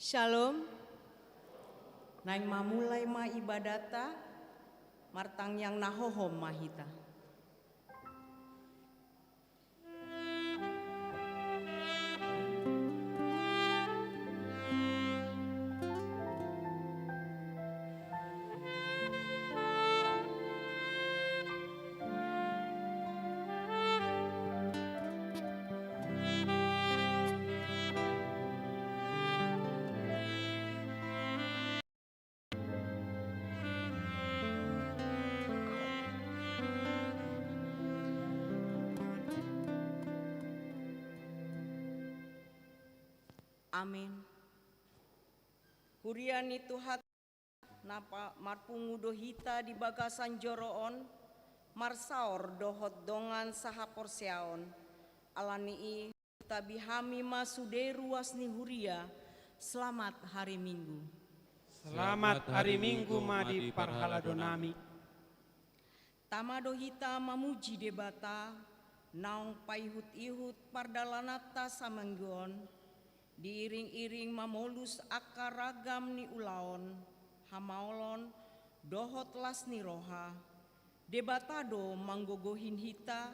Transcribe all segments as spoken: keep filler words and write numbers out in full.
Shalom. Naeng mamulai ma ibadatta, martangiang na hohom ma hita. Amin. Huria ni Tuhan, na pa-, marpungu do hita di bagasan joro on, marsaor dohot dongan sahaporseaon. Ala ni i, tabi hami ma sude ruas ni huria. Selamat hari Minggu. Selamat hari Minggu ma di parhaladonami. Tama do hita mamuji Debata, naung paihut-ihut pardalananta saminggu on, diiring-iring mamolus angka ragam ni ulaon, hamaolon, dohot las ni roha. Debata do manggogohi hita,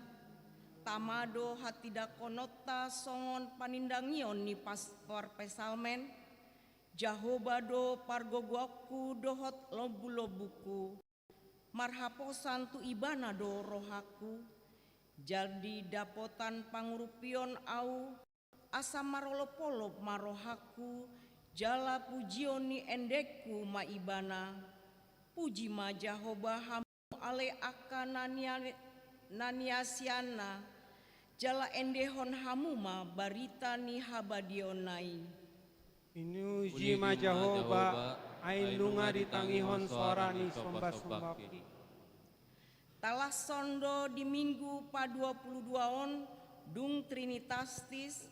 tama do hatindangkononta songon panindangion ni pas-, parpsalmen, Jahowa do pargogoonku dohot lombu-lombungku. Marhaposan tu Ibana do rohangku, jadi dapotan pangurupion ahu, asa marolop-olop ma rohangku, jala pujion ni endengku ma Ibana. Puji ma Jahowa hamu ale angka na nia-, na niasianna, jala endehon hamu ma barita ni habadiaonna i. Pinuji ma Jahowa, ai nunga ditangihon soara ni somba-sombangki. Talashon do di Minggu paduapuluh dua on, dung Trinitatis,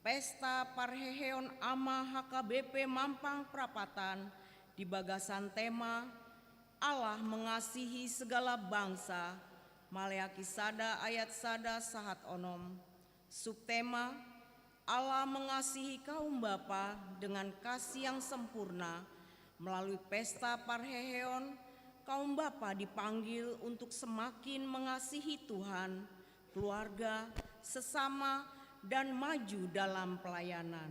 pesta parheheon Ama H K B P Mampang Prapatan, di bagasan tema, Allah mengasihi segala bangsa, Maleaki sada ayat sada sahat onom. Subtema, Allah mengasihi kaum bapa dengan kasih yang sempurna. Melalui pesta parheheon, kaum bapa dipanggil untuk semakin mengasihi Tuhan, keluarga, sesama, dan maju dalam pelayanan.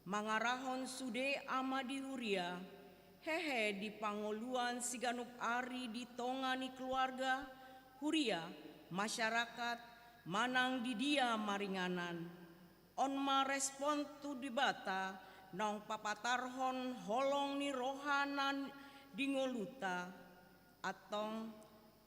Mangarahon sude ama di huria, hehe di pangoluan siganup ari di tonga ni keluarga, huria, masyarakat, manang di dia maringanan. On ma respon tu Debata, naung papatarhon holong ni rohana di ngolunta. Antong,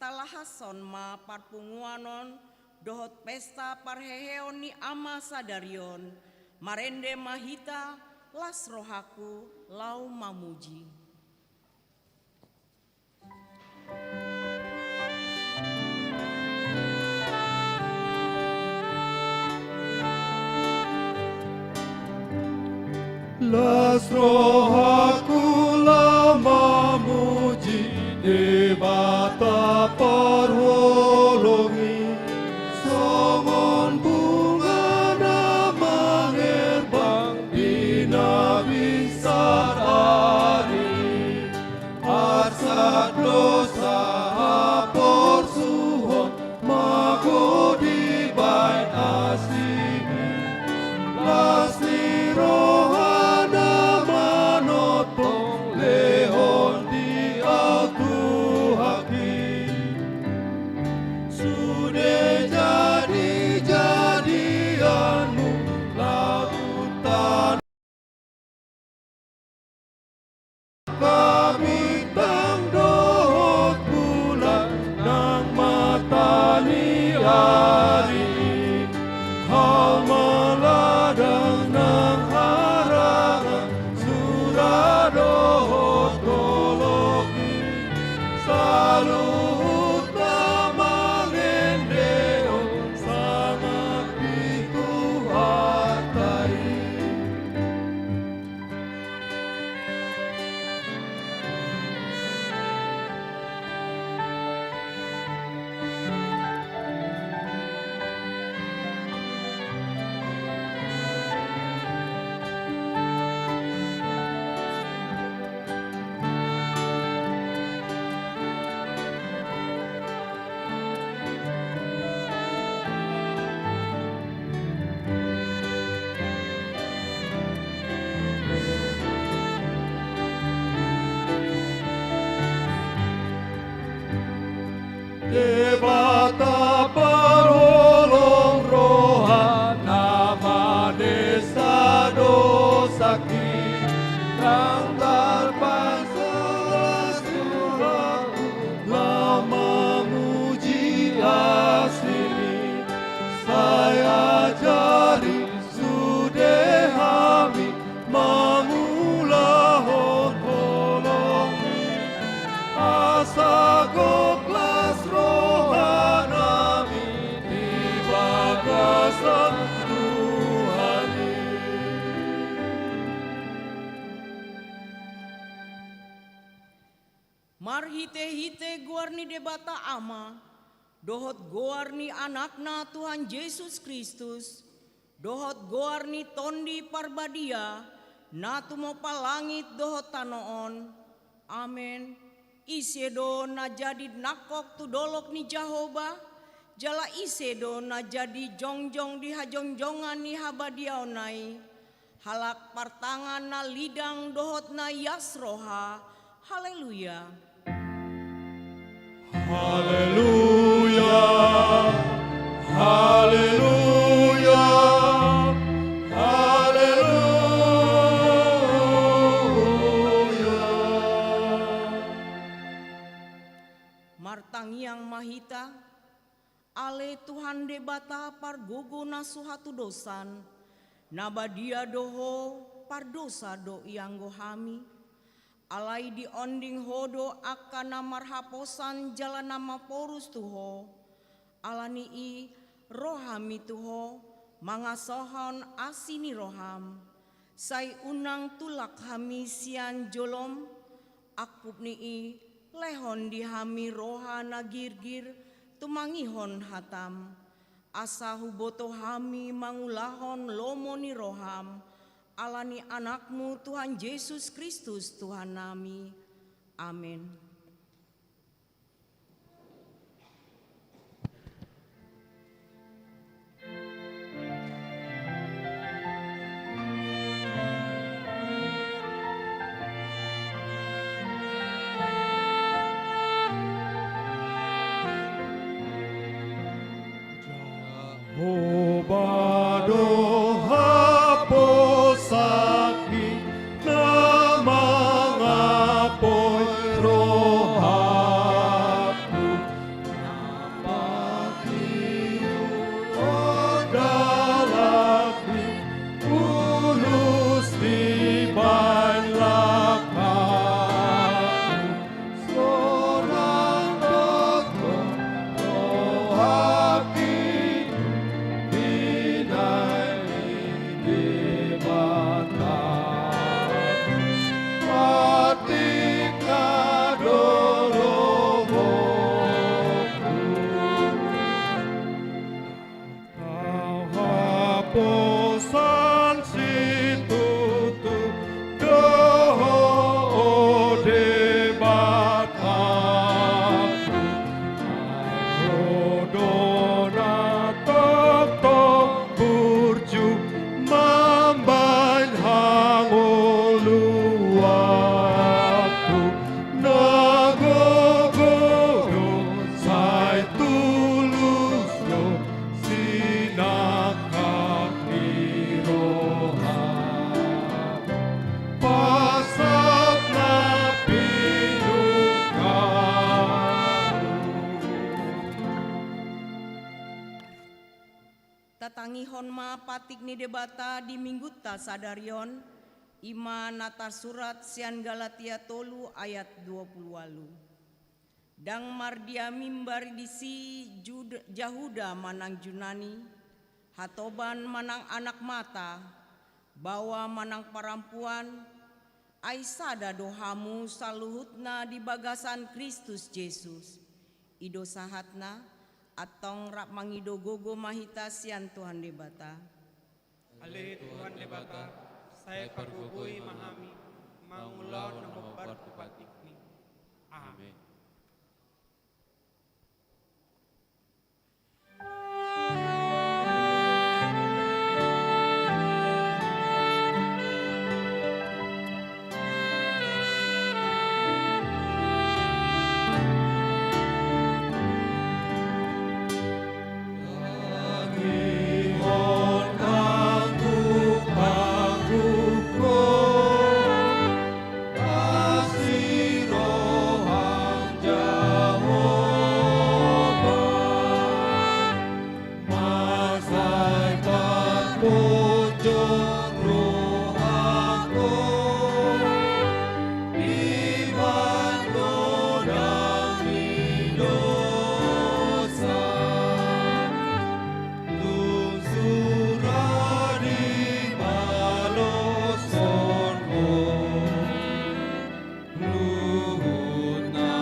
talahashon ma parpunguan on dohot pesta parheheon ni Ama sadari on, marende ma hita, las rohangku laho mamuji. Las rohangku laho mamuji Debata parholong i, songon bunga na mangerbang di na binsar ari. Arsak dosa haporsuhon, mago dibaen asi i. Las ni roha na manongtong, lehon di ahu Tuhanki. Marhite-hite goar ni Debata Ama, dohot goar ni Anakna Tuhan Jesus Kristus, dohot goar ni Tondi Parbadia, na tumompa langit dohot tano on. Amen. Ise do na jadi nangkok tu dolok ni Jahowa, jala ise do na jadi jongjong di hajongjongan ni habadiaonna i? Halak partangan na lidang dohot na ias roha. Haleluya. Haleluya. Haleluya. Haleluya. Martangiang ma hita. Ale Tuhan Debata pargogo na so hatudosan, na badia do Ho, pardosa do ianggo hami. Alai dionding Ho do angka na marhaposan jala na maporus tu Ho. Ala ni i ro hami tu Ho, mangasahon asi ni roham. Sai unang tulak hami sian jolom, angkup ni i lehon di hami roha na girgir tumangihon hatam. Asa huboto hami mangulahon lomo ni roham, ala ni Anakmu Tuhan Jesus Kristus Tuhannami. Amen. Jahowa do haposanki na mangapoi rohangku, na patiuphon dalanki ulos dibahen langkangku. Sonang do rohangki di na nidok Debata. Patik na do lomongku. Haposan situtu do Ho, o Debata. Ho do na tongtong burju mambahen hangoluanku. Na gogo do, sai tulus do sinangkap ni roha. Pasahat na pinungkahu. Tatangihon ma patik ni Debata di Minggunta sadari on, i ma na tarsurat sian Galatia tolu ayat dua pulu ualu. Ndang mardia mimbar disi Jud-, Jahuda manang Junani, hatoban manang anak mata, baoa manang parampuan, ai sada do hamu saluhutna di bagasan Kristus Jesus. I do sahatna, antong rap mangido gogo ma hita sian Tuhan Debata. Ale Tuhan Debata, sai pargogoi ma hami mangulahon na hombar tu patikmi. Amen. Lungsura dibaloshon Ho. Luhut na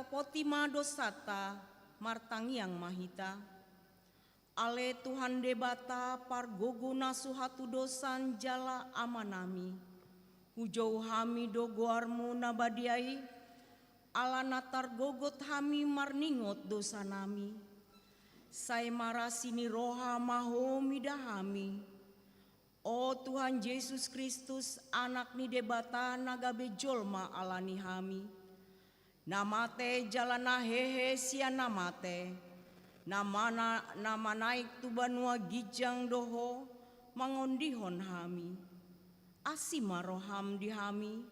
Topoti ma dosanta, martangiang ma hita. Ale Tuhan Debata, pargogo na so hatudosan jala Amanami, hujou hami do goarmu na badia i, ala na targogot hami marningot dosanami. Sai marasi ni roha ma Ho mida hami. O Tuhan Jesus Kristus, Anak ni Debata na gabe jolma ala ni hami, na mate jala na hehe sian na mate, na mana, na manaek tu banua ginjang do Ho mangondihon hami. Asi ma roham di hami,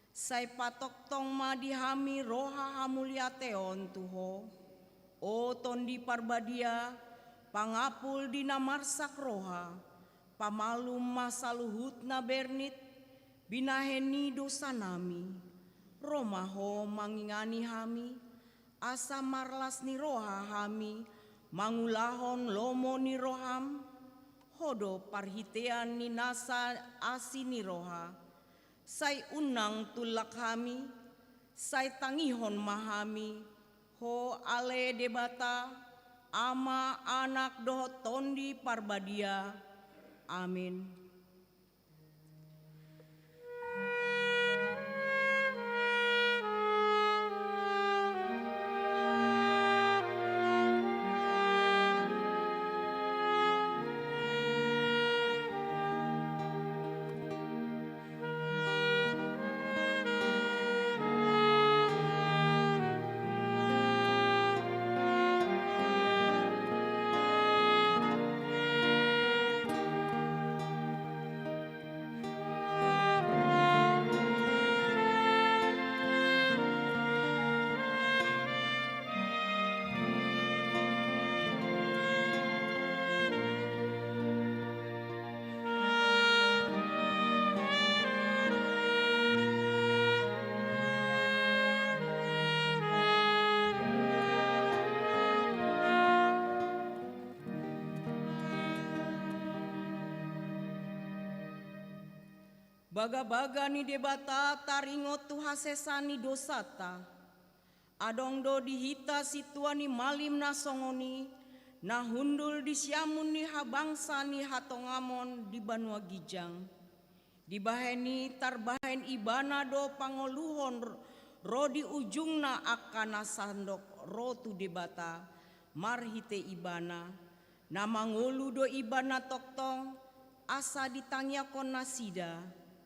sai patongtong ma di hami roha hamuliateon tu Ho. O Tondi Parbadia, pangapul di na marsak roha, pamalum ma saluhut na bernit, binahen ni dosanami. Ro ma Ho mangingani hami, asa marlas ni roha hami mangulahon lomo ni roham. Ho do parhitean ni nasa asi ni roha. Sai unang tullak hami, sai tangihon ma hami Ho ale Debata, Ama, Anak dohot Tondi Parbadia. Amin. Bagabaga ni Debata taringot tu hasesaan ni dosanta. Adong do di hita sintua ni malim na songon i, na hundul di siamun ni habangsa ni hatongamon di banua ginjang. Dibahen i tarbahen ibana do pangoluhon ro di ujungna angka na sandok ro tu Debata marhite ibana, na mangolu do ibana tongtong, asa ditangiangkon nasida,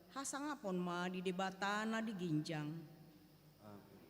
hasangapon ma di Debata na di ginjang. Amin.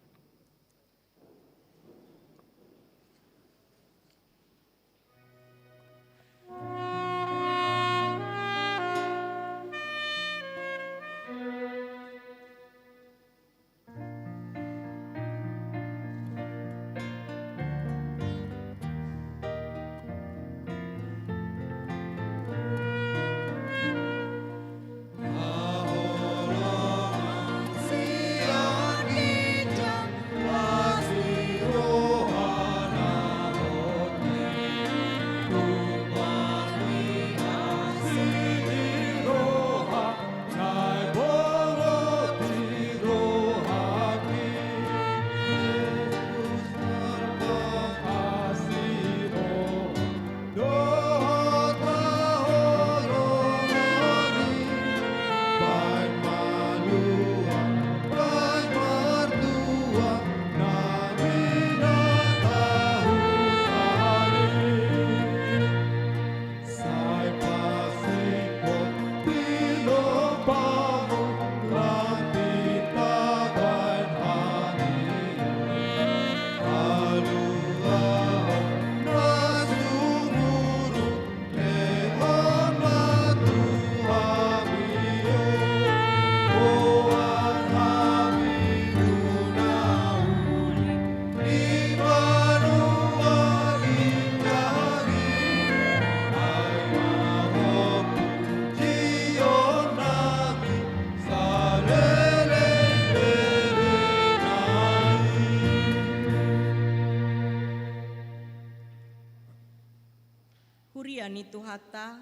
Huria ni Tuhanta,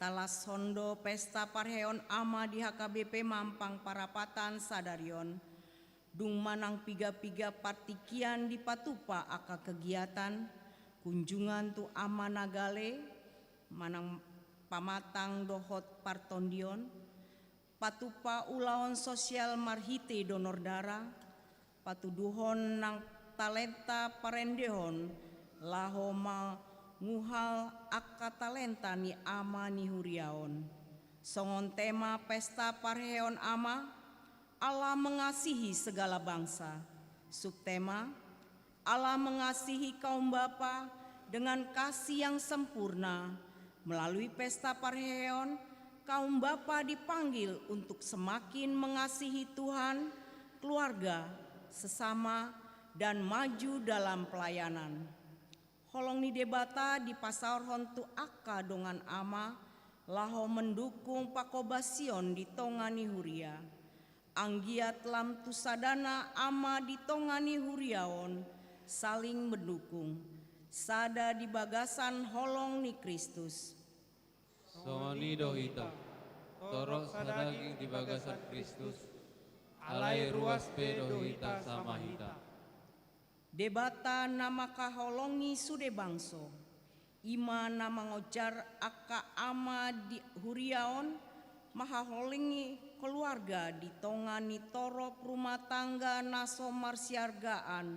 talashon do pesta parheon ama di H K B P Mampang Parapatan sadari on. Dung manang piga-piga partingkian dipatupa angka kegiatan, kunjungan tu Ama na gale, manang pamatang dohot partondion, patupa ulaon sosial marhite donor darah, patuduhon nang talenta parendehon laho manguhal angka talenta ni Ama ni huria on. Songon tema pesta parheheon Ama, Allah mengasihi segala bangsa. Subtema, Allah mengasihi kaum bapa dengan kasih yang sempurna. Melalui pesta parheheon, kaum bapa dipanggil untuk semakin mengasihi Tuhan, keluarga, sesama, dan maju dalam pelayanan. Holong ni Debata dipasaorhon tu angka dongan ama, laho mendukung pakobasion di tonga ni huria. Anggiat lam tu sadana ama di tonga ni huria on, saling mendukung, sada di bagasan holong ni Kristus. Songon i do hita, torop sadaging di bagasan Kristus, alai ruas pe do hita sama hita. Debata na mangkaholongi sude bangso, i ma na mangonjar angka ama di huria on, mangkaholongi keluarga di tonga ni torop rumah tangga na so marsiargaan,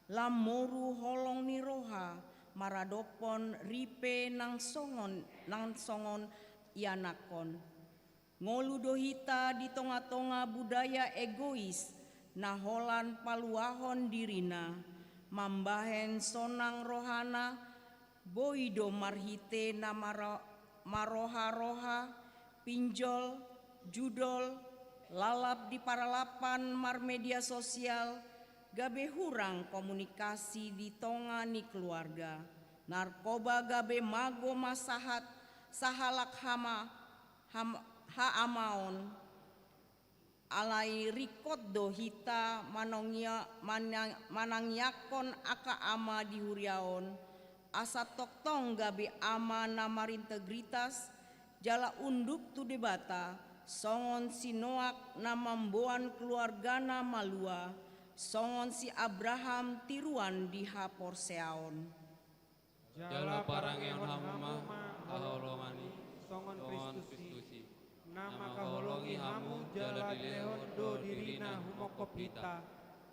lam moru holong ni roha, maradophon ripe nang songon, nang songon ianakhon. Ngolu do hita di tonga-tonga budaya egois, na holan paluahon dirina, mambahen sonang rohana, boi do marhite na maro-, maroha-roha, pinjol, judol, lalap di paralapan marmedia sosial, gabe hurang komunikasi di tonga ni keluarga, narkoba gabe mago masahat, sahalak hama, ham-, haamaon. Alai ringkot do hita manongia-, mana-, manangiangkon angka ama di huria on, asa tongtong gabe ama na marintegritas, jala unduk tu Debata, songon si Noak na mamboan keluargana malua, songon si Abraham tiruan di haporseaon. Jala parangehon hamu ma haholongan i songon Kristus i, na mangkaholongi hamu jala dilehon do dirina humongkop hita,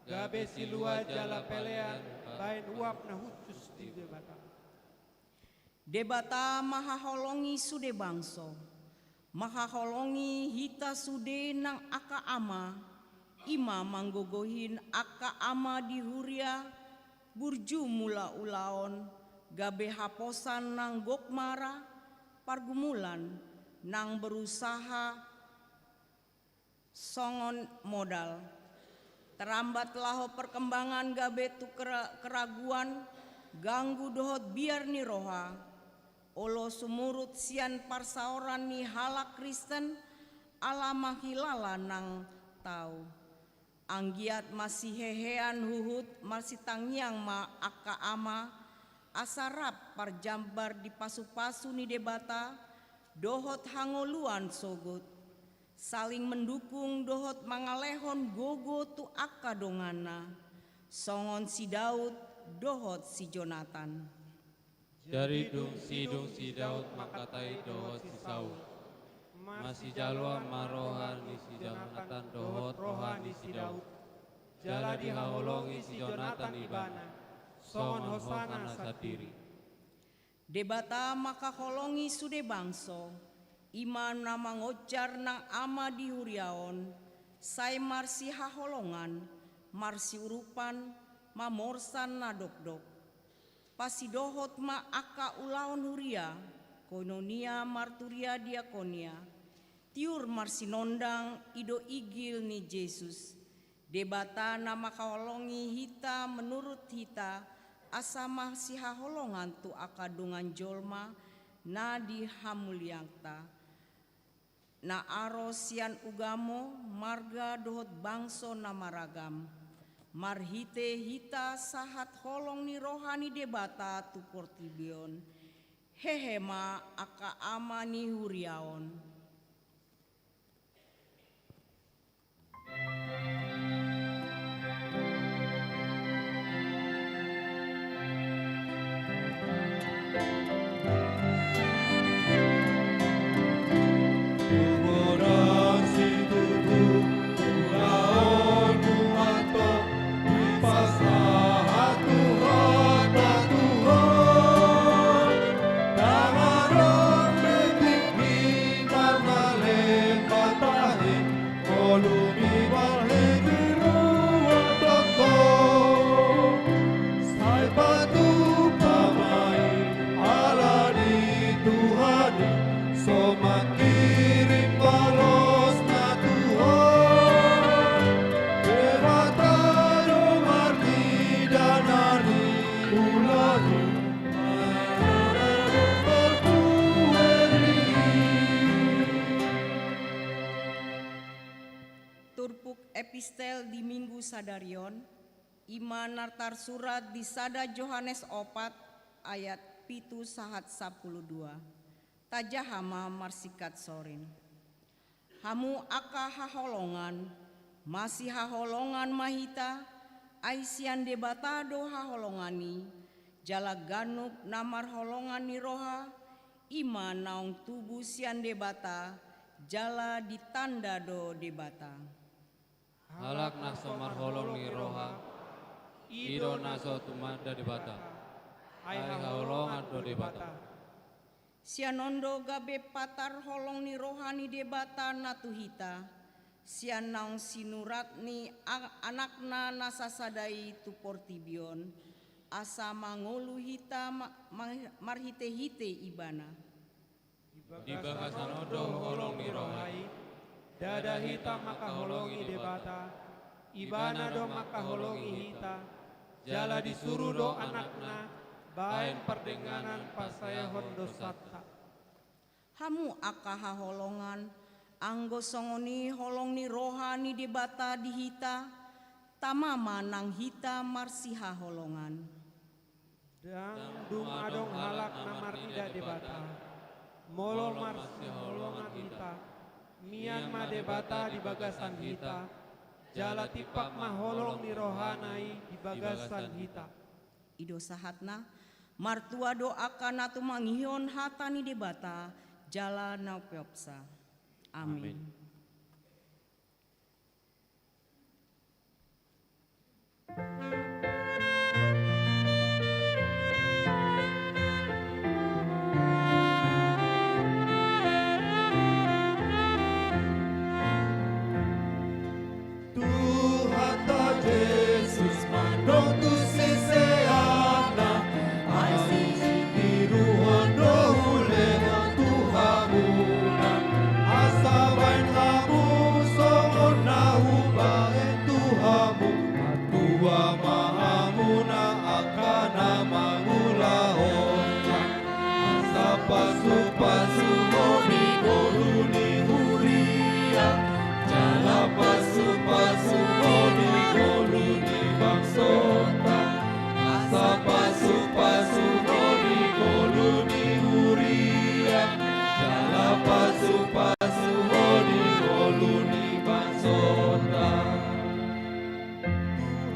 gabe silua jala pelean bahen uap na hushus di Debata. Debata mangkaholongi sude bangso, mangkaholongi hita sude nang angka ama, i ma manggogohi angka ama di huria, burju mula ulaon, gabe haposan nang gok mara, pargumulan, nang berusaha, songon modal. Terambat laho perkembangan gabe tu kera-, keraguan, ganggu dohot biar ni roha. Olo sumurut sian parsaoran ni halak Kristen, ala manghilala nang tau. Anggiat masihehean huhut marsitangiang ma angka ama, asa rap parjambar di pasu-pasu ni Debata, dohot hangoluan sogot. Saling mendukung dohot mangalehon gogo tu angka donganna, songon si Daud dohot si Jonatan. Jadi dung sidung si Daud mangkatai dohot si Saul, masijaloan ma roha ni si Jonatan dohot roha ni si Daud, jala dihaholongi si Jonatan ibana, songon hosana sandiri. Debata mangkaholongi sude bangso, i ma na mangonjar nang ama di huria on, sai marsihaholongan, marsiurupan, mamorsan na dokdok. Pasidohot ma angka ulaon huria, koinonia, marturia, diakonia, tiur marsinondang i do igil ni Jesus. Debata na mangkaholongi hita menurut hita, asa masihaholongan tu angka dongan jolma na di hamulianta, na aro sian ugamo, marga dohot bangso na maragam. Marhite hita sahat holong ni roha ni Debata tu portibi on. Hehe ma angka ama ni huria on. Epistel di Minggu sadari on, i ma na tarsurat di sada Johannes opat ayat pitu sahat sampulu dua. Tajaha ma marsingkat sorin. Hamu angka haholongan, masihaholongan ma hita, ai sian Debata do haholongan i, jala ganup na marholongan ni roha, i ma naung tubu sian Debata, jala ditanda do Debata. Halak na so marholong ni roha, i do na so tumanda Debata, ai haholongan do Debata. Sian on do gabe patar holong ni roha ni Debata na tu hita, sian naung sinurat ni a-, Anakna na sasada i tu portibi on, asa mangolu hita ma-, ma-, marhitehite Ibana. Di bagasan on do holong ni roha i, ndada hita mangkaholongi Debata, Ibana do mangkaholongi hita, jala disuru do Anakna baen pardenganan pasaehon dosanta. Hamu angka haholongan, anggo songon i holong ni roha ni Debata di hita, tama ma nang hita marsihaholongan. Ndang dung adong halak na marnida Debata, molo marsihaholongan hita, mian ma Debata di bagasan hita, jala tipak ma holong ni rohana i di bagasan hita. I do sahatna, martua do angka na tumangihon hata ni Debata, jala na umpeopsa. Amin. Amin. Tuhanta Jesus mandok tu siseanna, ai sitiruhon do hulehon tu hamuna, asa baen hamu songon na hubaen tu hamu. Martua ma hamuna angka na mangulahon. Asa pasupasu Ho di ngolu ni huria, jala pasupasu Ho di ngolu ni bangsonta. Asa pasupasu Ho di ngolu ni huria, jala pasupasu Ho di ngolu ni bangsonta.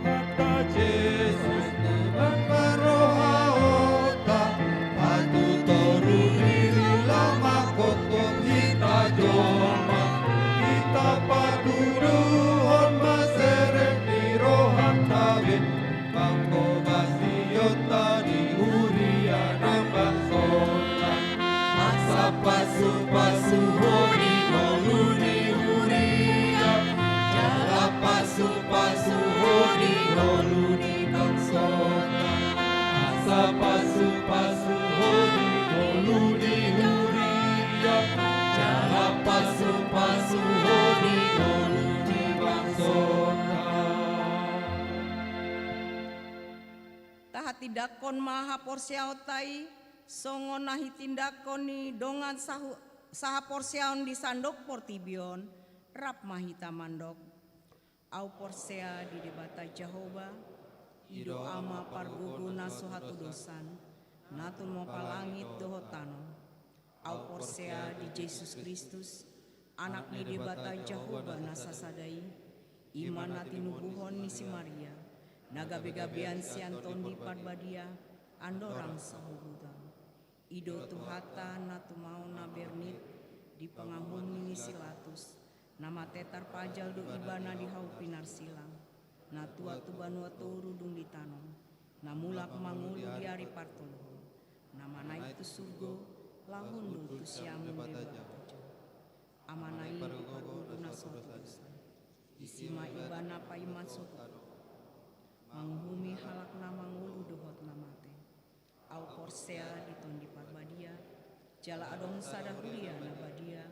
Tuhanta Jesus, tenang ma rohaonta, patutoru diri laho mangkophop hita jolma. Hita patuduhon ma serep ni rohanta be, panghobasionta di huria nang bangsonta. Asa pasupasu Ho di ngolu ni huria, jala pasupasu Ho di ngolu ni bangsonta. Asa pasupasu Ho di ngolu ni huria, jala pasupasu Ho di ngolu ni bangsonta. Tahatindangkon ma haporseaonta i, songon na hitindangkon ni dongan sahu-, sahaporseaon di sandok portibi on, rap ma hita mandok. Ahu porsea di Debata Jahowa, i do Ama pargogo na so hatudosan, na tumompa langit dohot tano. Ahu porsea di Jesus Kristus, Anak ni Debata Jahowa na sasada i, i ma na tinubuhon ni si Maria, na gabegabean sian Tondi Parbadia, andorang sahuhuton. I do Tuhanta na tumaon na bernit di pangamun ni si Pilatus, na mate tarpajal do Ibana di hau pinarsilang, na tuat tu banua toru dung ditanom, na mulak mangolu di ari partoluhon, na manaek tu surgo, lahon do tu siamun Debata Jahowa. Amana i pargogo na so hatudosan. Disi ma Ibana paima sogot manguhumi halak na mangolu dohot na mate. Ahu porsea di Tondi Parbadia, jala adong sada huria na badia,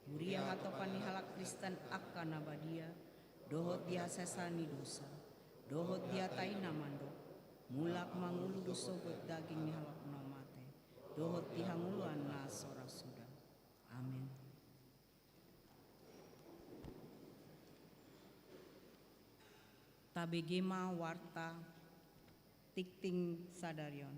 huria hatopan ni halak Kristen angka na badia, dohot di hasesaan ni dosa, dohot di hata i na mandok, mulak mangolu do sogot daging ni halak na mate, dohot di hangoluan na so ra suda. Amen. Tabege ma warta tingting sadari on.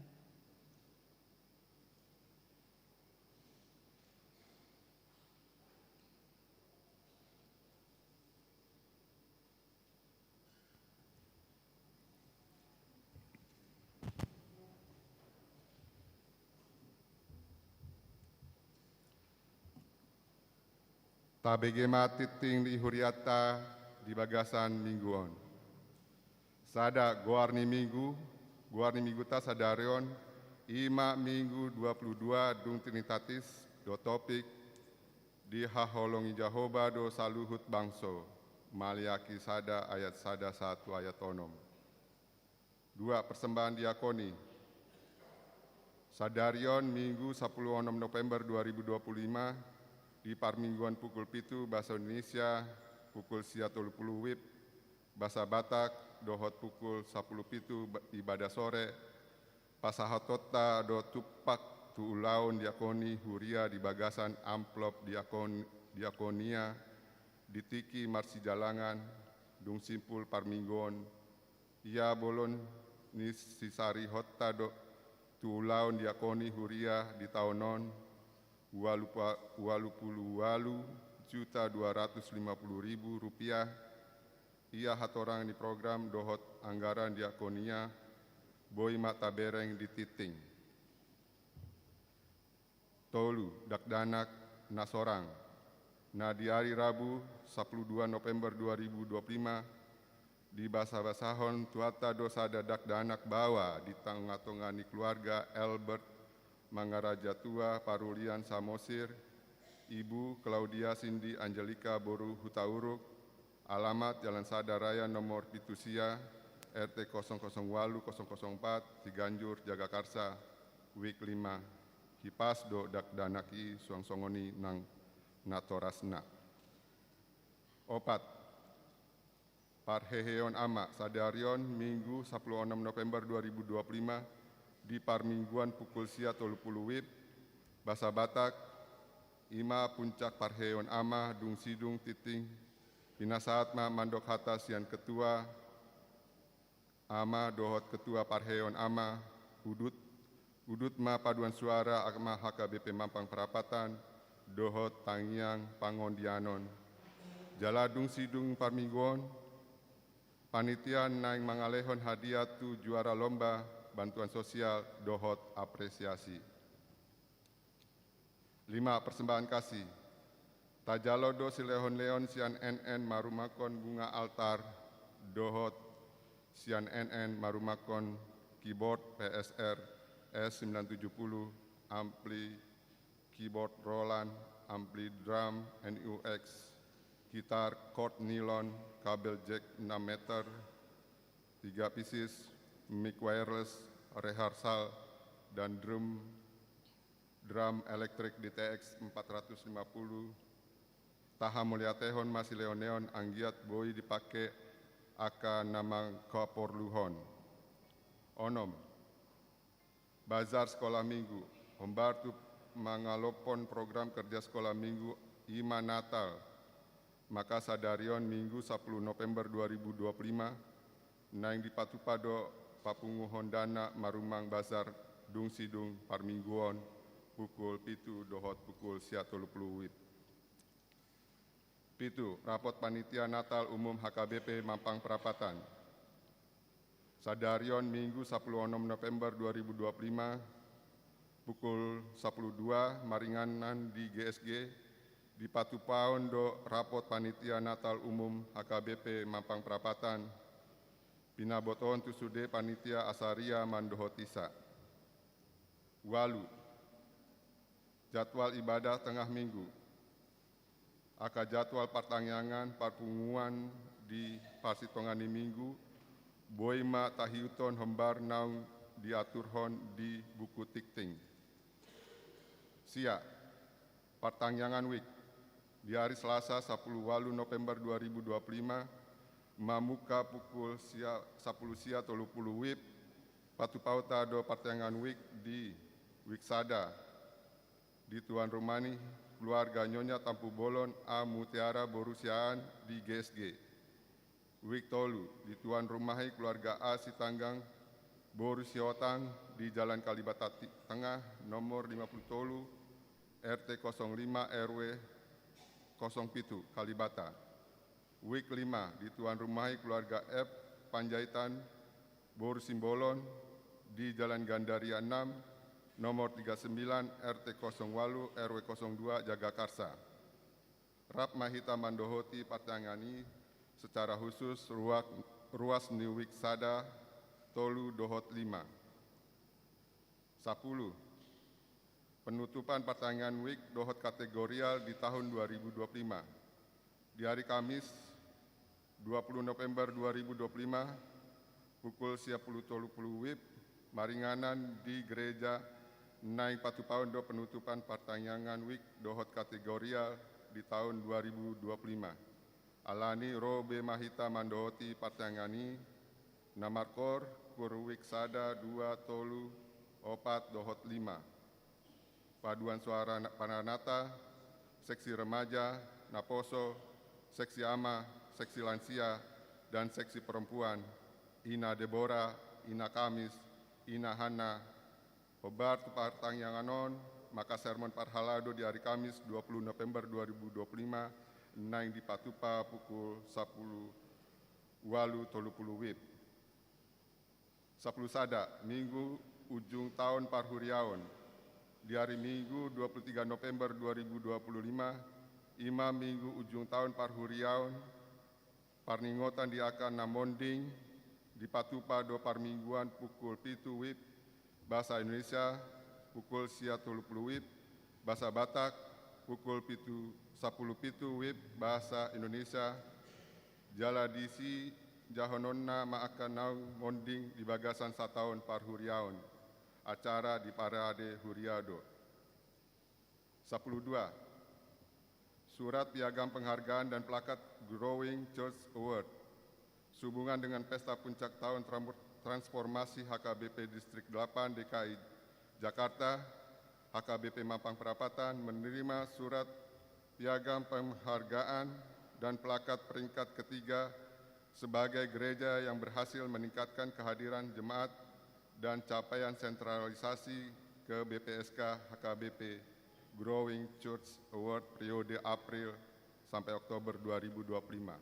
Tabege ma tingting ni hurianta di bagasan minggu on. Sada, goar ni minggu, goar ni mingguta sadari on, i ma minggu dua puluh dua dung Trinitatis, do topik dihaholongi Jahowa do saluhut bangso, Maleaki sada ayat sada sahat tu ayat onom. Dua, persembahan diakoni. Sadari on minggu sapuluh onom November dua ribu dua puluh lima, di parmingguan pukul pitu bahasa Indonesia, pukul sia tolu puluh wib bahasa Batak, dohot pukul sapuluh pitu ba-, ibadah sore, pasahatonta do tumpak tu ulaon diakoni huria di bagasan amplop diakon-, diakonia di tingki marsijalangan, dung simpul parmingguon, ia bolon ni sisarihonta do tu ulaon diakoni huria di taon on, ualu pa-, ualu puluh ualu juta dua ratus lima puluh ribu rupiah, ia hatorang ni program dohot anggaran diakonia, boi ma tabereng di tingting. Tolu, dakdanak na sorang. Na di ari Rabu, sapuluh dua November dua ribu dua puluh lima, dibasabasahon Tuhanta do sada dakdanak baoa di tongatonga ni keluarga Albert Mangaraja Tua Parulian Samosir, Ibu Claudia Cindy Angelika boru Hutauruk, alamat Jalan Sada Raya nomor pitu sia, R T kosong kosong ualu kosong kosong empat, Ciganjur, Jagakarsa, Wik lima. Hipas do dakdanak i suang songon i nang natorasna. Opat, parheheon ama, sadari on Minggu sapuluh onom November dua ribu dua puluh lima, di parmingguan pukul sia tolu puluh wib, basa Batak, i ma puncak parheheon ama dung sidung tingting, pinasahat ma mandok hata sian ketua ama dohot ketua parheheon ama, udut, udut ma paduan suara ama H K B P Mampang Prapatan, dohot tangiang pangondianon. Jala dung sidung parmingguon, panitia naeng mangalehon hadiah tu juara lomba bantuan sosial dohot apresiasi. Lima, persembahan kasih. Tajalo do silehonlehon sian N N marumakhon bunga altar dohot sian N N marumakhon keyboard P S R S sembilan tujuh puluh, ampli keyboard Roland, ampli drum N U X, gitar chord nilon, kabel jack enam meter, tiga pieces, mic wireless, rehearsal, dan drum, drum elektrik D T X empat ratus lima puluh. Tahamauliatehon ma silehonlehon anggiat boi dipake angka na mangkaporluhon. Onom, bazar sekolah minggu. Hombar tu mangalophon program kerja sekolah minggu i ma Natal. Maka sadari on Minggu sapuluh November dua ribu dua puluh lima, naeng dipatupa do papunguhon dana marumang bazar dung sidung parmingguon pukul pitu dohot pukul sia tolu puluh wib. Pitu, rapot panitia Natal umum H K B P Mampang Prapatan. Sadari on Minggu sapuluh onom November dua ribu dua puluh lima, pukul sapuluh dua maringanan di G S G, dipatupaon do rapot panitia Natal umum H K B P Mampang Prapatan, pinabotohon tu sude panitia asa ria mandohot isa. Ualu, jadwal ibadah tengah minggu. Angka jadwal partangiangan parpunguan di parsitongaan ni minggu, boi ma tahiuthon hombar naung diaturhon di buku tingting. Sia, partangiangan wik. Di ari Selasa sapuluh ualu November dua ribu dua puluh lima, mamungka pukul sia, sapuluh sia tolu puluh wib, patupaonta do partangiangan wik di wik sada, di tuan rumah ni keluarga Nyonya Tampubolon A Mutiara boru Siahaan di G S G. Wijk tolu, dituan rumahi keluarga A Sitanggang, boru Sihohotang, di Jalan Kalibata Ti-, Tengah, nomor lima puluh tolu, R T kosong lima, R W kosong pitu, Kalibata. Wijk lima, dituan rumahi keluarga F Panjaitan, boru Simbolon, di Jalan Gandaria enam, nomor tiga sembilan, R T kosong walu, R W kosong dua, Jagakarsa. Rap ma hita mandohoti partangiangan i secara khusus ruak-, ruas ni wijk sada, tolu dohot lima. Sapuluh. Penutupan partangiangan wijk dohot kategorial di tahun dua ribu dua puluh lima. Di hari Kamis, dua puluh November dua ribu dua puluh lima, pukul sia puluh tolu puluh WIB, maringanan di gereja naeng patupaon do penutupan partangiangan wijk dohot kategorial di tahun dua ribu dua puluh lima. Alani ro be ma hita mandohoti partangiangan i, na markoor, koor wijk sada, dua, tolu, opat, dohot lima. Paduan suara na-, pananata, seksi remaja, naposo, seksi ama, seksi lansia, dan seksi perempuan, Ina Debora, Ina Kamis, Ina Hanna. Hombar tu partangiangan on, maka sermon parhalado di hari Kamis dua puluh November dua ribu dua puluh lima, naeng dipatupa pukul sapuluh walu tolu puluh WIB. Sapuluh sada, Minggu ujung taon parhuriaon. Di hari Minggu dua puluh tiga November dua ribu dua puluh lima, i ma Minggu ujung taon parhuriaon, parningotan di angka na monding, dipatupa do parmingguan pukul pitu WIB, bahasa Indonesia, pukul sia tolu puluh WIB, bahasa Batak, pukul pitu sapuluh pitu WIB, bahasa Indonesia, jala disijahononna ma angka naung monding di bagasan sataon parhuriaon. Acara di parade huria do. Sapuluh dua. Surat piagam penghargaan dan plakat Growing Church Award. Sehubungan dengan Pesta Puncak Tahun Tram-, Transformasi H K B P Distrik delapan D K I Jakarta, H K B P Mampang Perapatan menerima surat piagam penghargaan dan plakat peringkat ketiga sebagai gereja yang berhasil meningkatkan kehadiran jemaat dan capaian sentralisasi ke B P S K H K B P Growing Church Award periode April sampai Oktober dua ribu dua puluh lima.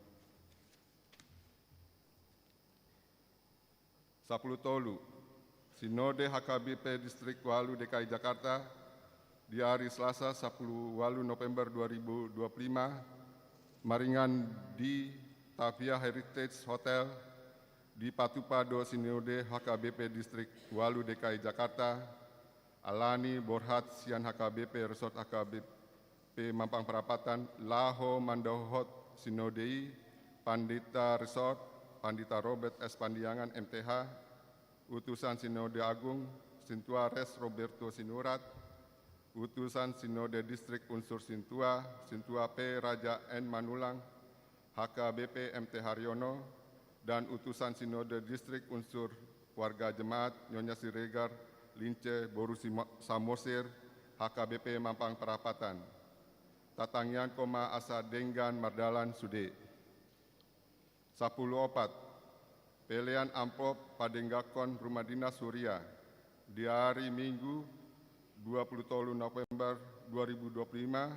Sapuluh tolu. Sinode H K B P Distrik walu D K I Jakarta di hari Selasa sapuluh walu November dua ribu dua puluh lima, maringan di Tavia Heritage Hotel, dipatupa do Sinode H K B P Distrik walu D K I Jakarta, alani borhat sian H K B P Resort H K B P Mampang Perapatan laho mandohot sinode i, Pandita Resort, Pandita Robert S Pandiangan M T H, Utusan Sinode Agung, Sintua Res Roberto Sinurat, Utusan Sinode Distrik Unsur Sintua, Sintua P Raja N Manulang, H K B P M T Haryono, dan Utusan Sinode Distrik Unsur Warga Jemaat Nyonya Siregar Lince Boru Simo-, Samosir, H K B P Mampang Perapatan. Tatangiangkon ma asa denggan mardalan sude. Sapuluh opat. Pelean amplop padenggankon rumah dinas huria di ari Minggu, dua puluh tolu November dua ribu dua puluh lima,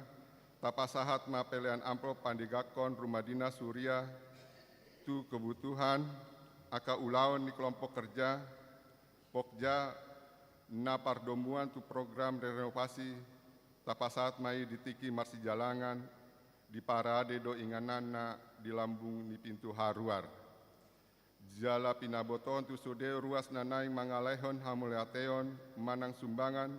tapasahat ma pelean amplop padenggankon rumah dinas huria tu kebutuhan angka ulaon ni kelompok kerja Pokja na pardomuan tu program renovasi, tapasahat ma i di tingki marsijalangan, diparade do ingananna di lambung ni pintu haruar. Jala pinabotohon tu sude ruas na naeng mangalehon hamauliateon manang sumbangan,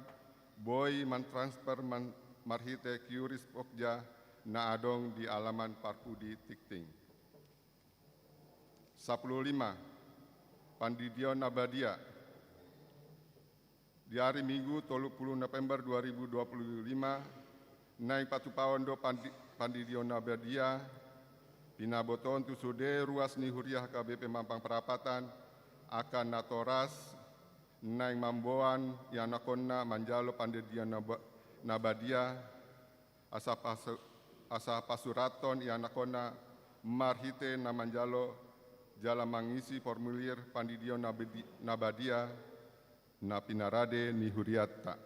boi mantransfer man-, marhite QRIS Pokja na adong di alaman parpudi tingting. Sapuluh lima. Pandidion na badia. Di ari Minggu tolu puluh November dua ribu dua puluh lima, naeng patupaon do pandi-, pandidion na badia, pinabotohon tu sude ruas ni huria H K B P Mampang Perapatan, angka natoras, naeng mamboan ianakhonna manjalo pandidion na ba-, na badia, asa pasu-, asa pasurathon ianakhonna marhite na manjalo jala mangisi formulir pandidion na bedi-, na badia na pinarade ni huriatta.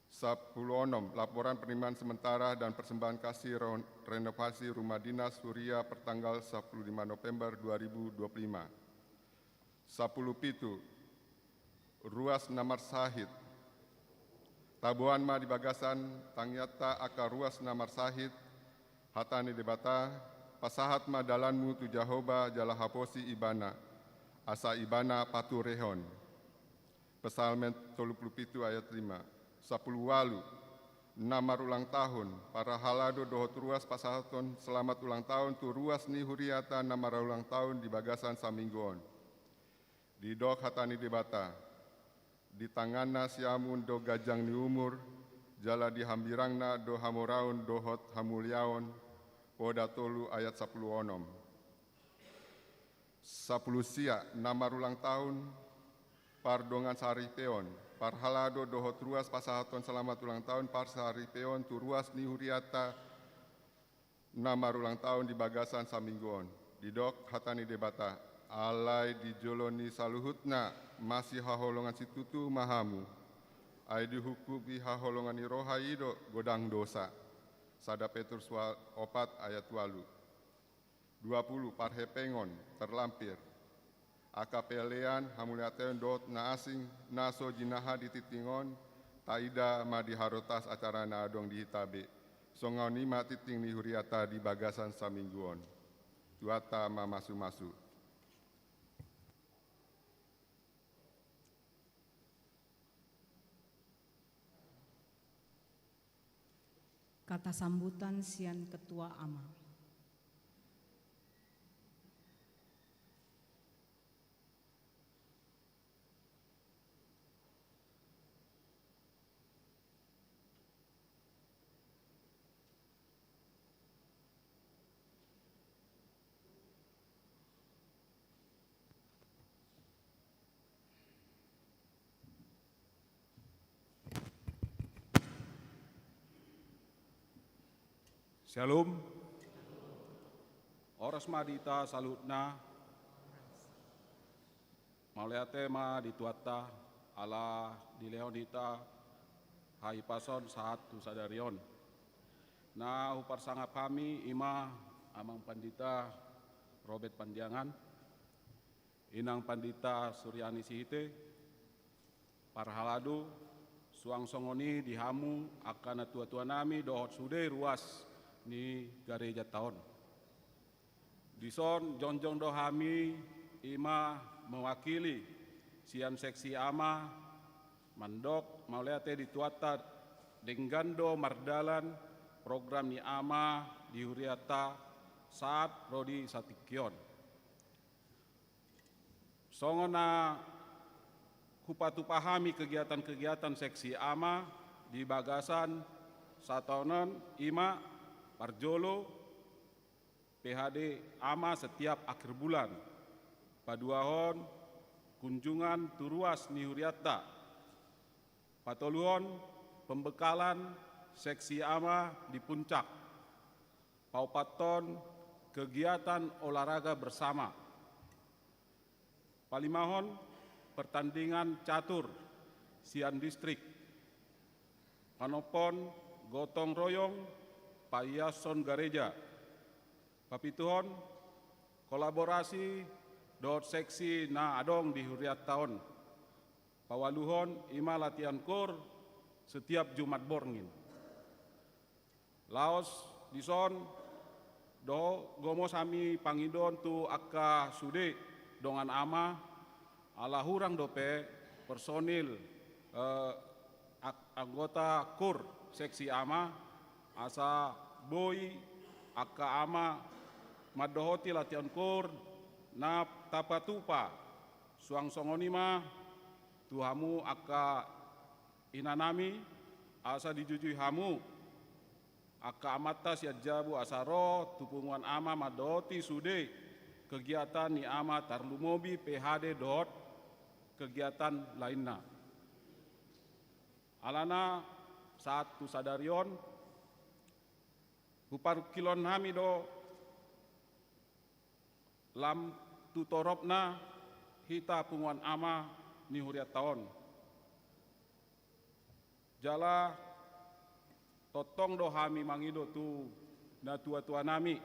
Sampulu onom, laporan penerimaan sementara dan persembahan kasih ro-, renovasi rumah dinas huria pertanggal sampulu lima November dua ribu dua puluh lima. Sampulu pitu, ruas na marsahit. Taboan ma di bagasan tangiangta angka ruas na marsahit, hata ni Debata, pasahat ma dalanmu tu Jahowa jala haposi Ibana, asa Ibana paturehon. Psalmen tolu pulu pitu ayat lima. Sampulu ualu, na marulang tahun, parhalado dohot ruas pasahathon selamat ulang tahun tu ruas ni huriata na marulang tahun di bagasan saminggu on. Didok hata ni Debata, di tanganna siamun do ganjang ni umur, jala di hambirangna do hamoraon dohot hamuliaon, Poda tolu ayat sampulu onom. Sampulu sia, na marulang tahun, pardongan saripeon, parhalado dohot ruas pasahathon selamat ulang tahun parsaripeon tu ruas ni huriata, na marulang tahun di bagasan saminggu on. Didok hata ni Debata, alai di jolo ni saluhutna masihaholongan situtu ma hamu, ai dihukumi haholongan ni roha i do godang dosa. Sada Petrus wa-, opat ayat ualu. Dua pulu, parhepengon, terlampir. Angka pelean, hamuliateon dohot na asing, na so jinaha di tingting on, taida ma di harotas acara na adong di hita be. Songon i ma tingting ni huriata di bagasan saminggu on. Tuhanta ma masu-masu. Kata sambutan sian Ketua A M A. Syalom. Horas ma di hita saluhutna. Mauliate ma di Tuhanta, ala dilehon hita hahipason sahat tu sadari on. Na huparsangap hami i ma Amang Pandita Robert Pandiangan, Inang Pandita Suryani Sihite, parhalado, suang songon i di hamu angka natua-tua nami dohot sude ruas ni garejanta on. Dison jongjong do hami i ma mewakili sian seksi A M A mandok mauliate di Tuhanta, denggan do mardalan program ni A M A di hurianta sahat ro di satingki on. Songon na hupatupa hami kegiatan-kegiatan seksi A M A di bagasan sataon on i ma parjolo P H D A M A setiap akhir bulan. Paduahon kunjungan tu ruas ni hurianta. Patoluhon pembekalan seksi A M A di puncak. Paopathon kegiatan olahraga bersama. Palimahon pertandingan catur sian distrik. Panophon gotong royong paiashon gareja. Papituhon kolaborasi dohot seksi na adong di hurianta on. Paualuhon i ma latihan koor setiap Jumat borngin. Laos dison do gomos hami pangidoon tu angka sude dongan A M A, ala hurang dope personil, eh, ak-, anggota koor seksi A M A, asa boi angka A M A mandohoti latihan koor na tapatupa. Suang songon i ma tu hamu angka inanami, asa dijujui hamu angka amanta sian jabu asa ro tu punguan A M A mandohoti sude kegiatan ni A M A, tarlumobi P H D dohot kegiatan lainna. Alana sahat tu sadari on huparungkilhon hami do lam tu toropna hita punguan ama ni hurianta on. Jala tongtong do hami mangido tu natuatuanami,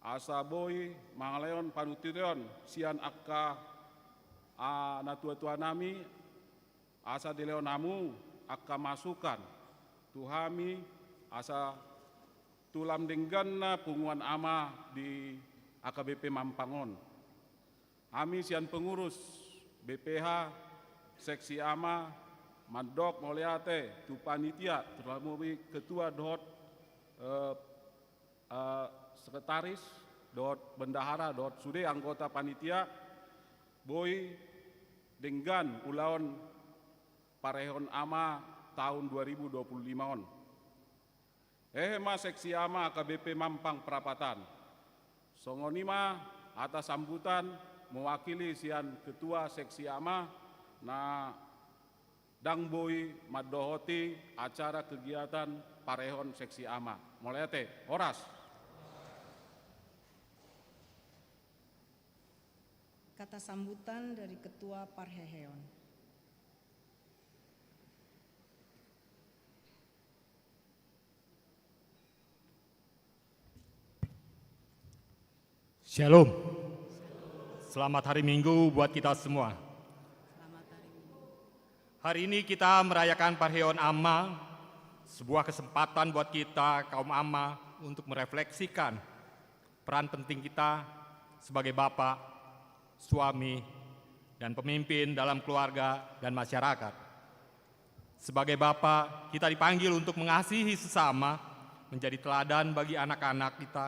asa boi mangalehon panuturion sian angka, a, natuatuanami, asa dilehon hamu angka masukan tu hami, asa tu lam dengganna punguan ama di H K B P Mampang on. Hami sian pengurus B P H Seksi Ama mandok mauliate tu panitia, terutama ketua dohot, eh, eh, sekretaris dohot bendahara dohot sude anggota panitia, boi denggan ulaon parheheon ama taon dua ribu dua puluh lima on. Hehe ma Seksi Ama H K B P Mampang Prapatan. Songon i ma hata sambutan mewakili sian Ketua Seksi Ama na ndang boi mandohoti acara kegiatan parheheon Seksi Ama. Mauliate, horas. Kata sambutan dari Ketua Parheheon. Shalom. Selamat hari Minggu buat kita semua. Hari ini kita merayakan parheheon ama, sebuah kesempatan buat kita kaum ama untuk merefleksikan peran penting kita sebagai bapak, suami, dan pemimpin dalam keluarga dan masyarakat. Sebagai bapak, kita dipanggil untuk mengasihi sesama, menjadi teladan bagi anak-anak kita,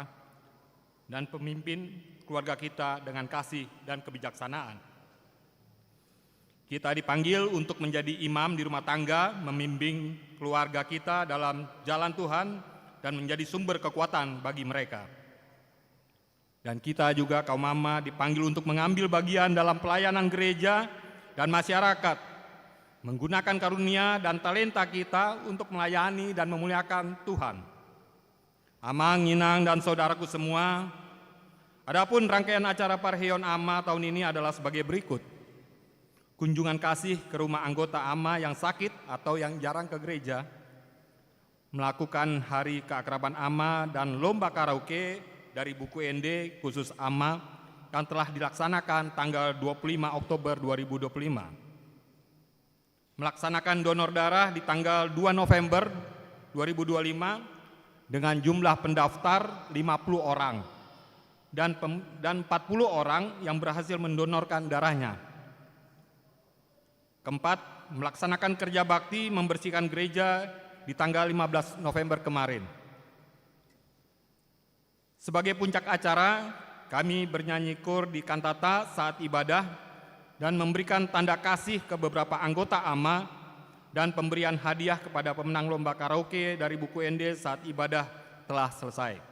dan pemimpin keluarga kita dengan kasih dan kebijaksanaan. Kita dipanggil untuk menjadi imam di rumah tangga, membimbing keluarga kita dalam jalan Tuhan, dan menjadi sumber kekuatan bagi mereka. Dan kita juga, kaum ama, dipanggil untuk mengambil bagian dalam pelayanan gereja dan masyarakat, menggunakan karunia dan talenta kita untuk melayani dan memuliakan Tuhan. Amang, inang, dan saudaraku semua, adapun rangkaian acara parheheon ama tahun ini adalah sebagai berikut. Kunjungan kasih ke rumah anggota ama yang sakit atau yang jarang ke gereja, melakukan hari keakraban ama dan lomba karaoke dari buku ende khusus ama yang telah dilaksanakan tanggal dua puluh lima Oktober dua ribu dua puluh lima. Melaksanakan donor darah di tanggal dua November dua ribu dua puluh lima dengan jumlah pendaftar lima puluh orang dan pem-, dan empat puluh orang yang berhasil mendonorkan darahnya. Keempat, melaksanakan kerja bakti membersihkan gereja di tanggal lima belas November kemarin. Sebagai puncak acara, kami bernyanyi koor di kantata saat ibadah dan memberikan tanda kasih ke beberapa anggota ama dan pemberian hadiah kepada pemenang lomba karaoke dari buku ende saat ibadah telah selesai.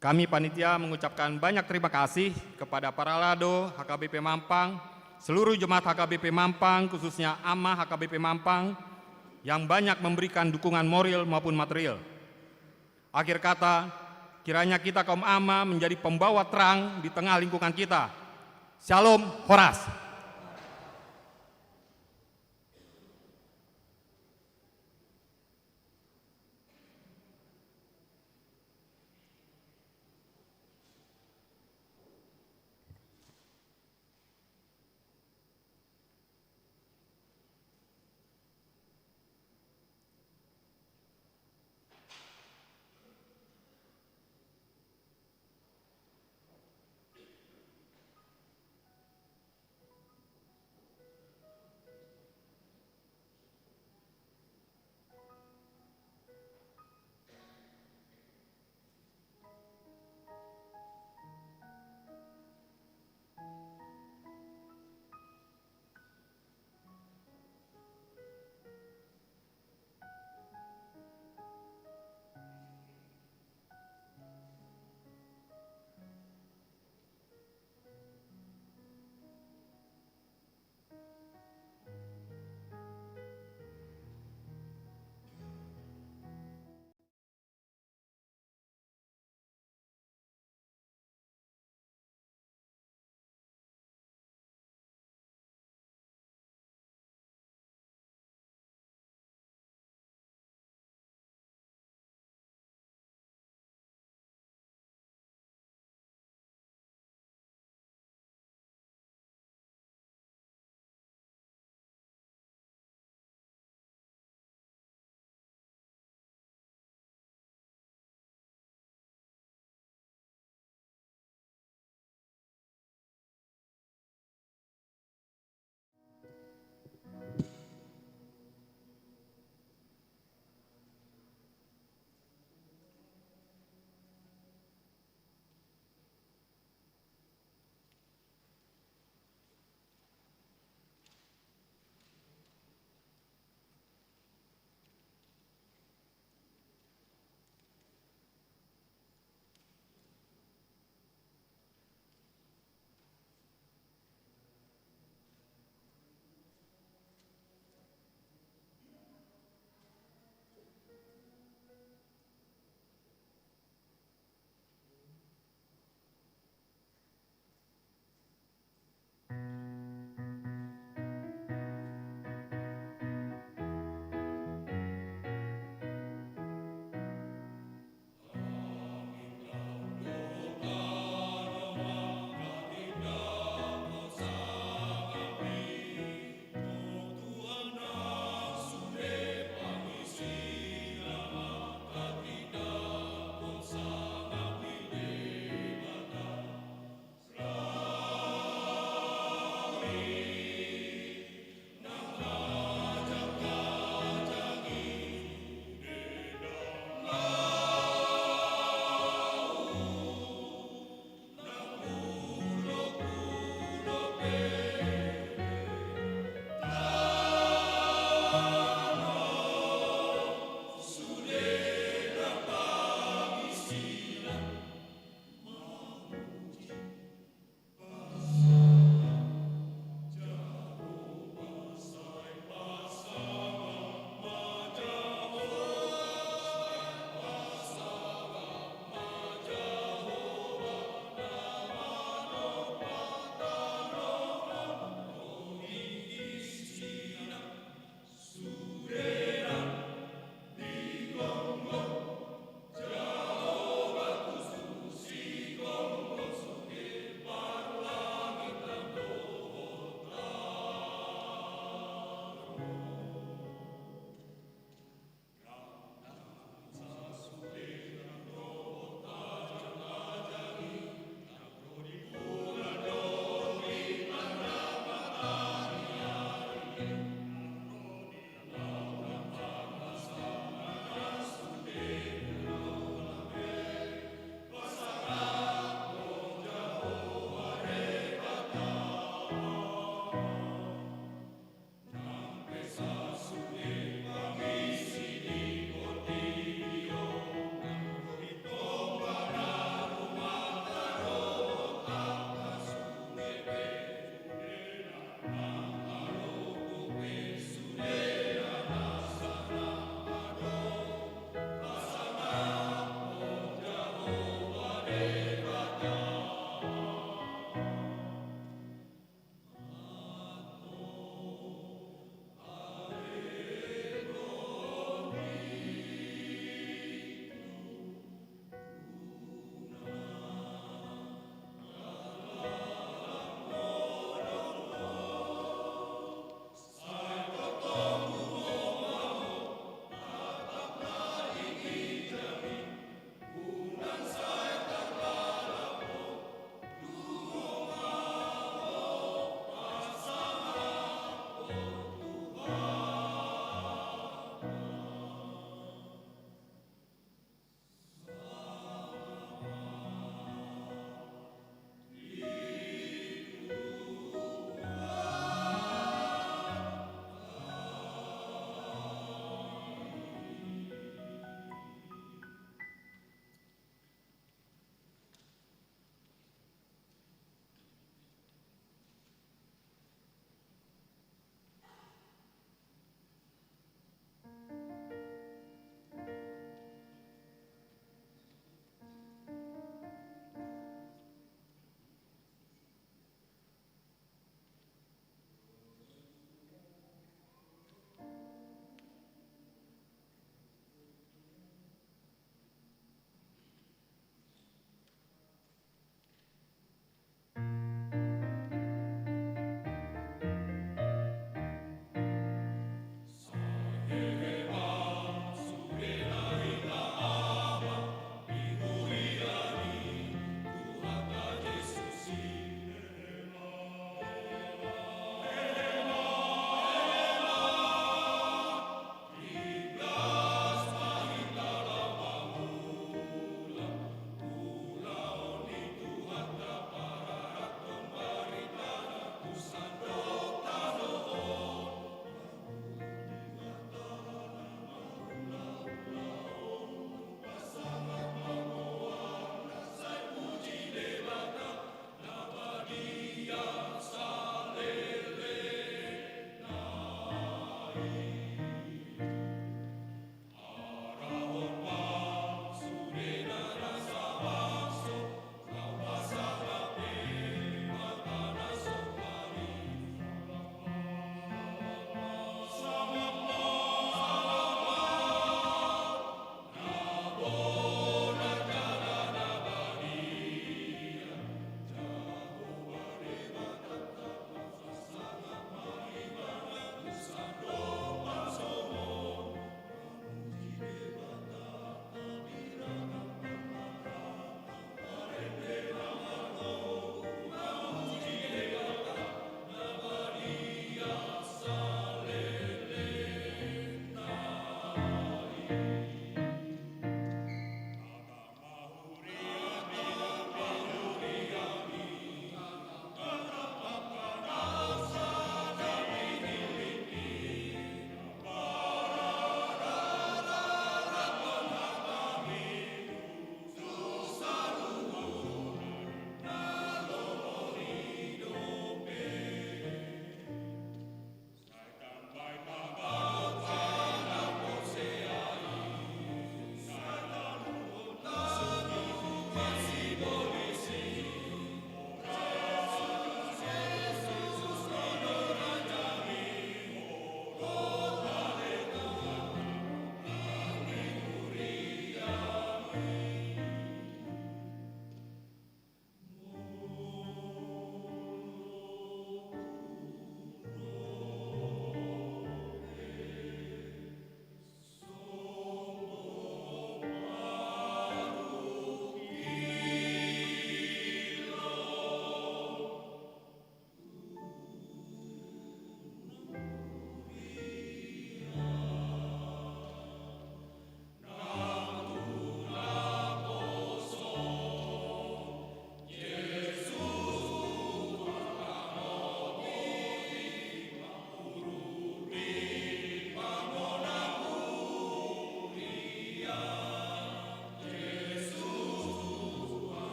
Kami panitia mengucapkan banyak terima kasih kepada Paralado H K B P Mampang, seluruh jemaat H K B P Mampang, khususnya ama H K B P Mampang yang banyak memberikan dukungan moral maupun material. Akhir kata, kiranya kita kaum ama menjadi pembawa terang di tengah lingkungan kita. Shalom, horas.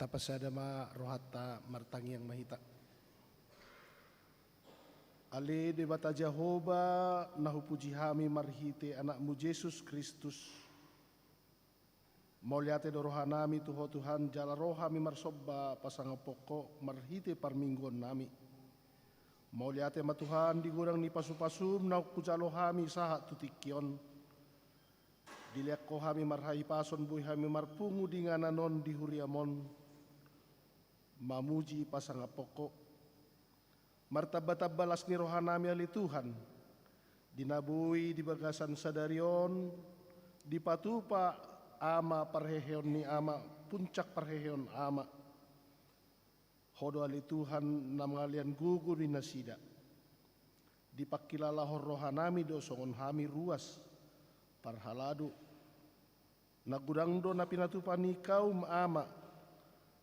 Tapasada ma rohanta, martangiang ma hita. Ale Debata Jahowa, na hupuji hami marhite Anakmu Jesus Kristus. Mauliate do rohanami tu Ho Tuhan, jala ro hami marsomba pasangaphon Ho marhite parmingguonnami. Mauliate ma Tuhan di godang ni pasupasum naung hujalo hami sahat tu tingki on. Dilehon Ho hami marhahipason, boi hami marpungu di inganan on di huriam on, mamuji pasangaphon Ho. Martambatamba las ni rohanami ale Tuhan, di na boi di bagasan sadari on dipatupa Ama parheheon ni Ama, puncak parheheon Ama. Ho do ale Tuhan na mangalean gogo di nasida. Dipangkilalahon rohanami do songon hami ruas, parhalado. Na godang do na pinatupa ni kaum Ama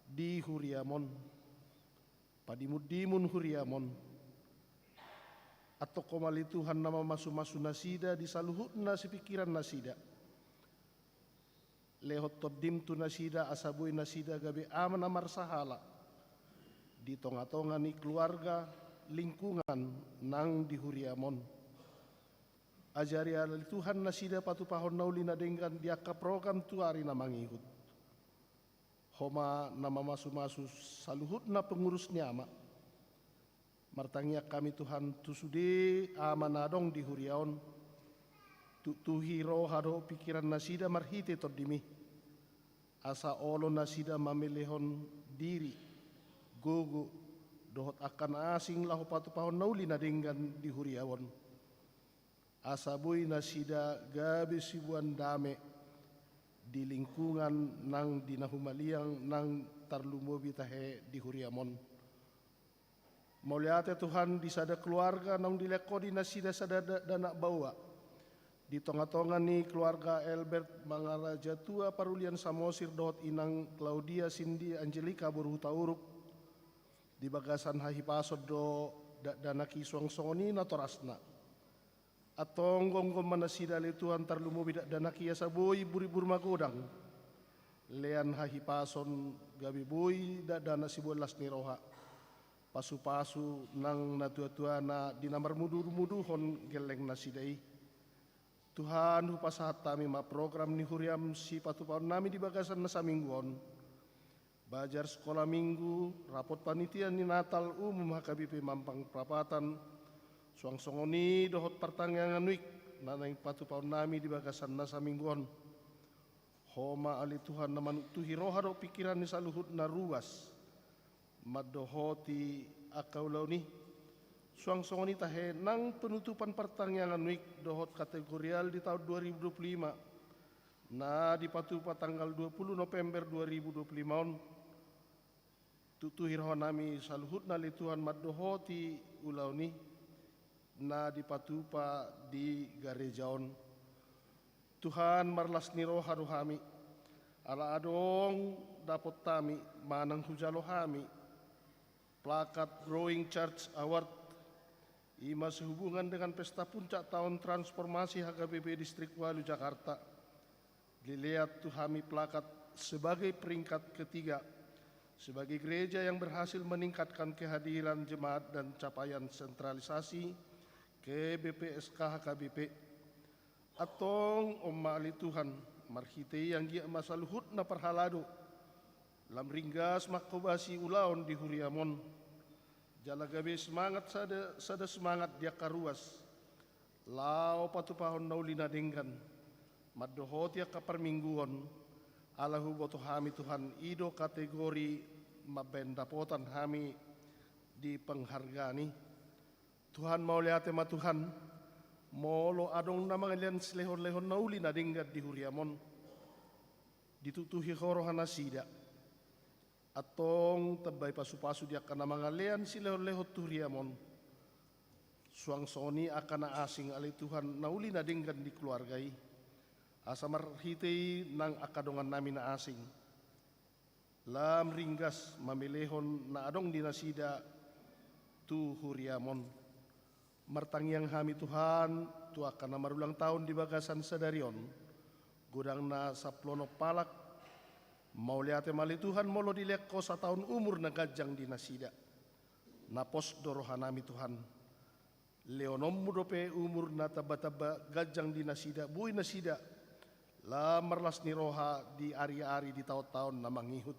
di huriam on. Padimundimun huriam on. Antong Ho ma ale Tuhan na mamasumasu nasida di saluhutna sipingkiran nasida. Lehon Tondim tu nasida asa boi nasida gabe ama na marsahala di tongatonga ni keluarga, lingkungan nang di huriam on. Ajari ale Tuhan nasida patupahon na uli na denggan di angka program tu ari na mangihut. Ho ma na mamasumasu saluhutna pengurus ni Ama. Martangiang hami Tuhan tu sude ama na adong di huria on. Tuktuhi roha dohot pingkiran nasida marhite Tondimi, asa olo nasida mamelehon diri, gogo, dohot angka na asing laho patupahon na uli na denggan di huria on. Asa boi nasida gabe siboan dame di lingkungan nang di na humaliang nang tarlumobi tahe di huriam on. Mauliate Tuhan di sada keluarga naung dilehon Ho di nasida sada da-, dakdanak baoa. Di tongatonga ni keluarga Albert Mangaraja Tua Parulian Samosir dohot inang Claudia Cindy Angelica boru Hutauruk. Di bagasan hahipason do dakdanak i suang songon i natorasna. Antong gomgom ma nasida ale Tuhan tarlumobi dakdanak i asa boi buribur magodang. Lean hahipason gabe boi dakdanak siboan las ni roha. Pasupasu nang natuatuana di na marmudurmuduhon gelleng nasida i. Tuhan, hupasahat hami ma program ni huriam sipatupaonnami di bagasan na saminggu on. Bajar sekolah minggu, rapot panitia ni Natal umum H K B P Mampang Prapatan, suang songon i dohot partangiangan wijk na naeng patupaonnami di bagasan na saminggu on. Ho ma ale Tuhan na manuktuhi roha dohot pingkiran ni saluhutna ruas mandohoti angka ulaon i. Suang songon i tahe nang penutupan partangiangan wijk dohot kategorial di taon dua ribu dua puluh lima na dipatupa tanggal dua puluh November dua ribu dua puluh lima on. Tuktuhi rohanami saluhutna ale Tuhan mandohoti ulaon i na dipatupa di gareja on. Tuhan, marlas ni roha do hami ala adong dapot hami manang hujalo hami plakat Growing Church Award, i ma sehubungan dengan pesta puncak tahun transformasi H K B P Distrik Walu Jakarta. Dilehon tu hami plakat sebagai peringkat ketiga sebagai gereja yang berhasil meningkatkan kehadiran jemaat dan capaian sentralisasi ke B P S K H K B P. Antong on ma ale Tuhan, marhite i anggiat ma saluhutna parhalado lam ringgas manghobasi ulaon di huriam on. Jala gabe semangat sada, sada semangat di angka ruas laho patupahon na uli na denggan mandohoti angka parmingguon. Ala huboto hami Tuhan, i do kategori mambaen dapotan hami di penghargaan i. Tuhan, mauliate ma Tuhan, molo adong na mangalean silehonlehon na uli na denggan di huriam on, dituktuhi Ho roha nasida. Antong tambai pasupasu di angka na mangalean silehonlehon tu huriam on. Suang songon i angka na asing ale Tuhan na uli na denggan di keluarga i. Asa marhite i nang angka dongannami na asing lam ringgas mamelehon na adong di nasida tu huriam on. Martangiang hami Tuhan tu angka na marulang taon di bagasan sadari on, godangna sampulu onom halak, Mauliate ma ale Tuhan molo dilehon Ho sataon umur na ganjang di nasida. Na pos do rohanami Tuhan. Lehononmu dope umur na tambatamba ganjang di nasida, boi nasida lam marlas ni roha di ariari di taontaon na mangihut.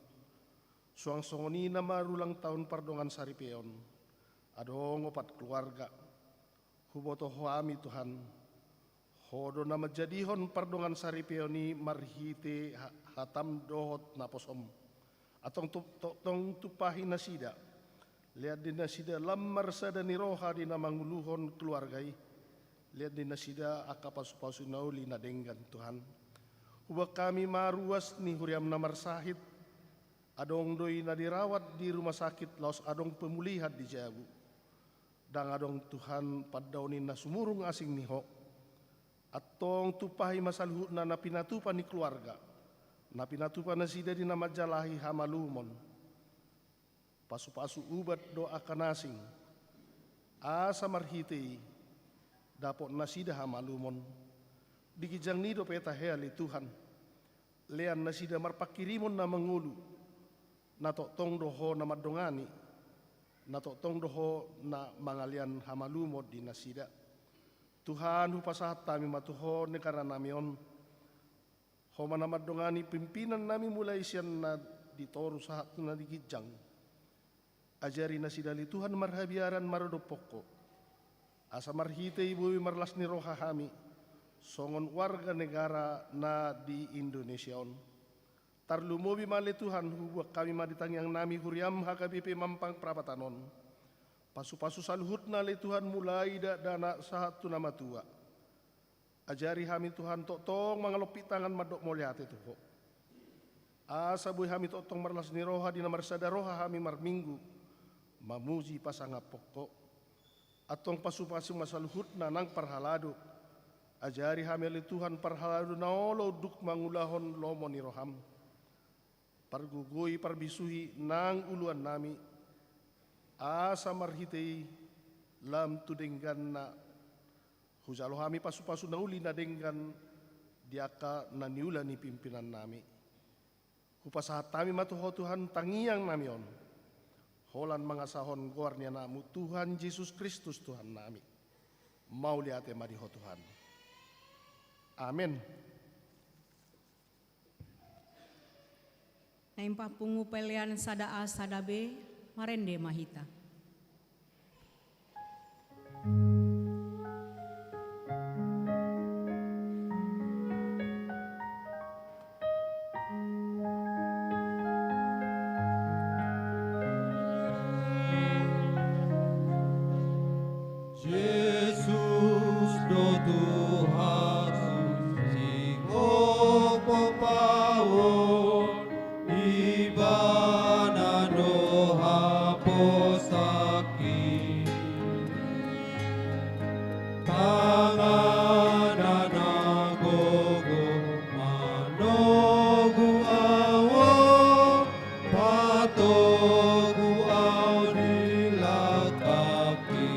Suang songon i na marulang taon pardongan saripeon. Adong opat keluarga. Huboto Ho hami Tuhan. Ho do na manjadihon pardongan saripeon i marhite ha-, hatam dohot naposom. Antong tu-, to-, tong tumpahi nasida. Lehon di nasida lam marsada ni roha di na manguluhon keluarga i. Lehon di nasida angka pasupasu na uli na denggan Tuhan. Huboan hami ma ruas ni huriam na marsahit. Adong do i na dirawat di rumah sakit laos adong pemulihan di jabu. Ndang adong Tuhan pandaon i na sumurung asing ni Ho. Antong tumpahi ma saluhutna na pinatupa ni keluarga. Na pinatupa nasida di na manjalahi hamalumon. Pasupasu ubat do angka na asing. Asa marhite i dapot nasida hamalumon. Di ginjang ni i dope tahe ale Tuhan. Lehon nasida marpanghirimon na mangolu. Na tongtong do Ho na mandongani. Na tongtong do Ho na mangalehon hamalumon di nasida. Tuhan, hupasahat hami ma tu Ho negaranami on. Ho ma na mandongani pimpinannami mulai sian na di toru sahat tu na di ginjang. Ajari nasida ale Tuhan marhabiaran maradophon Ho. Asa marhite i boi marlas ni roha hami. Songon warga negara na di Indonesia on. Tarlumobi ma ale Tuhan huboan hami ma di tangiangnami huriam H K B P Mampang Prapatan on. Pasupasu saluhutna ale Tuhan mulai dakdanak sahat tu na matua. Ajari hami Tuhan tongtong mangalompit tangan mandok mauliate tu Ho. Asa boi hami tongtong marlas ni roha di na marsada roha hami marminggu. Mamuji pasangaphon Ho. Antong pasupasu ma saluhutna nang parhalado. Ajari hami ale Tuhan parhalado na olo unduk mangulahon lomo ni roham. Pargogoi parbisuhi nang uluannami. Asa marhite i lam tu dengganna. Hujalo hami pasupasu na uli na denggan di angka na niula ni pimpinannami. Hupasahat hami ma tu Ho Tuhan tangiangnami on. Holan mangasahon goar ni Anakmu Tuhan Jesus Kristus Tuhannami. Mauliate ma di Ho Tuhan. Amen. Naeng pungu pelean sada A sada B, marende ma hita. Jesus do Tuhan singkop paon, Ibana do haposakki. Tanganna na gogo manogu au, patogu au di langkangki.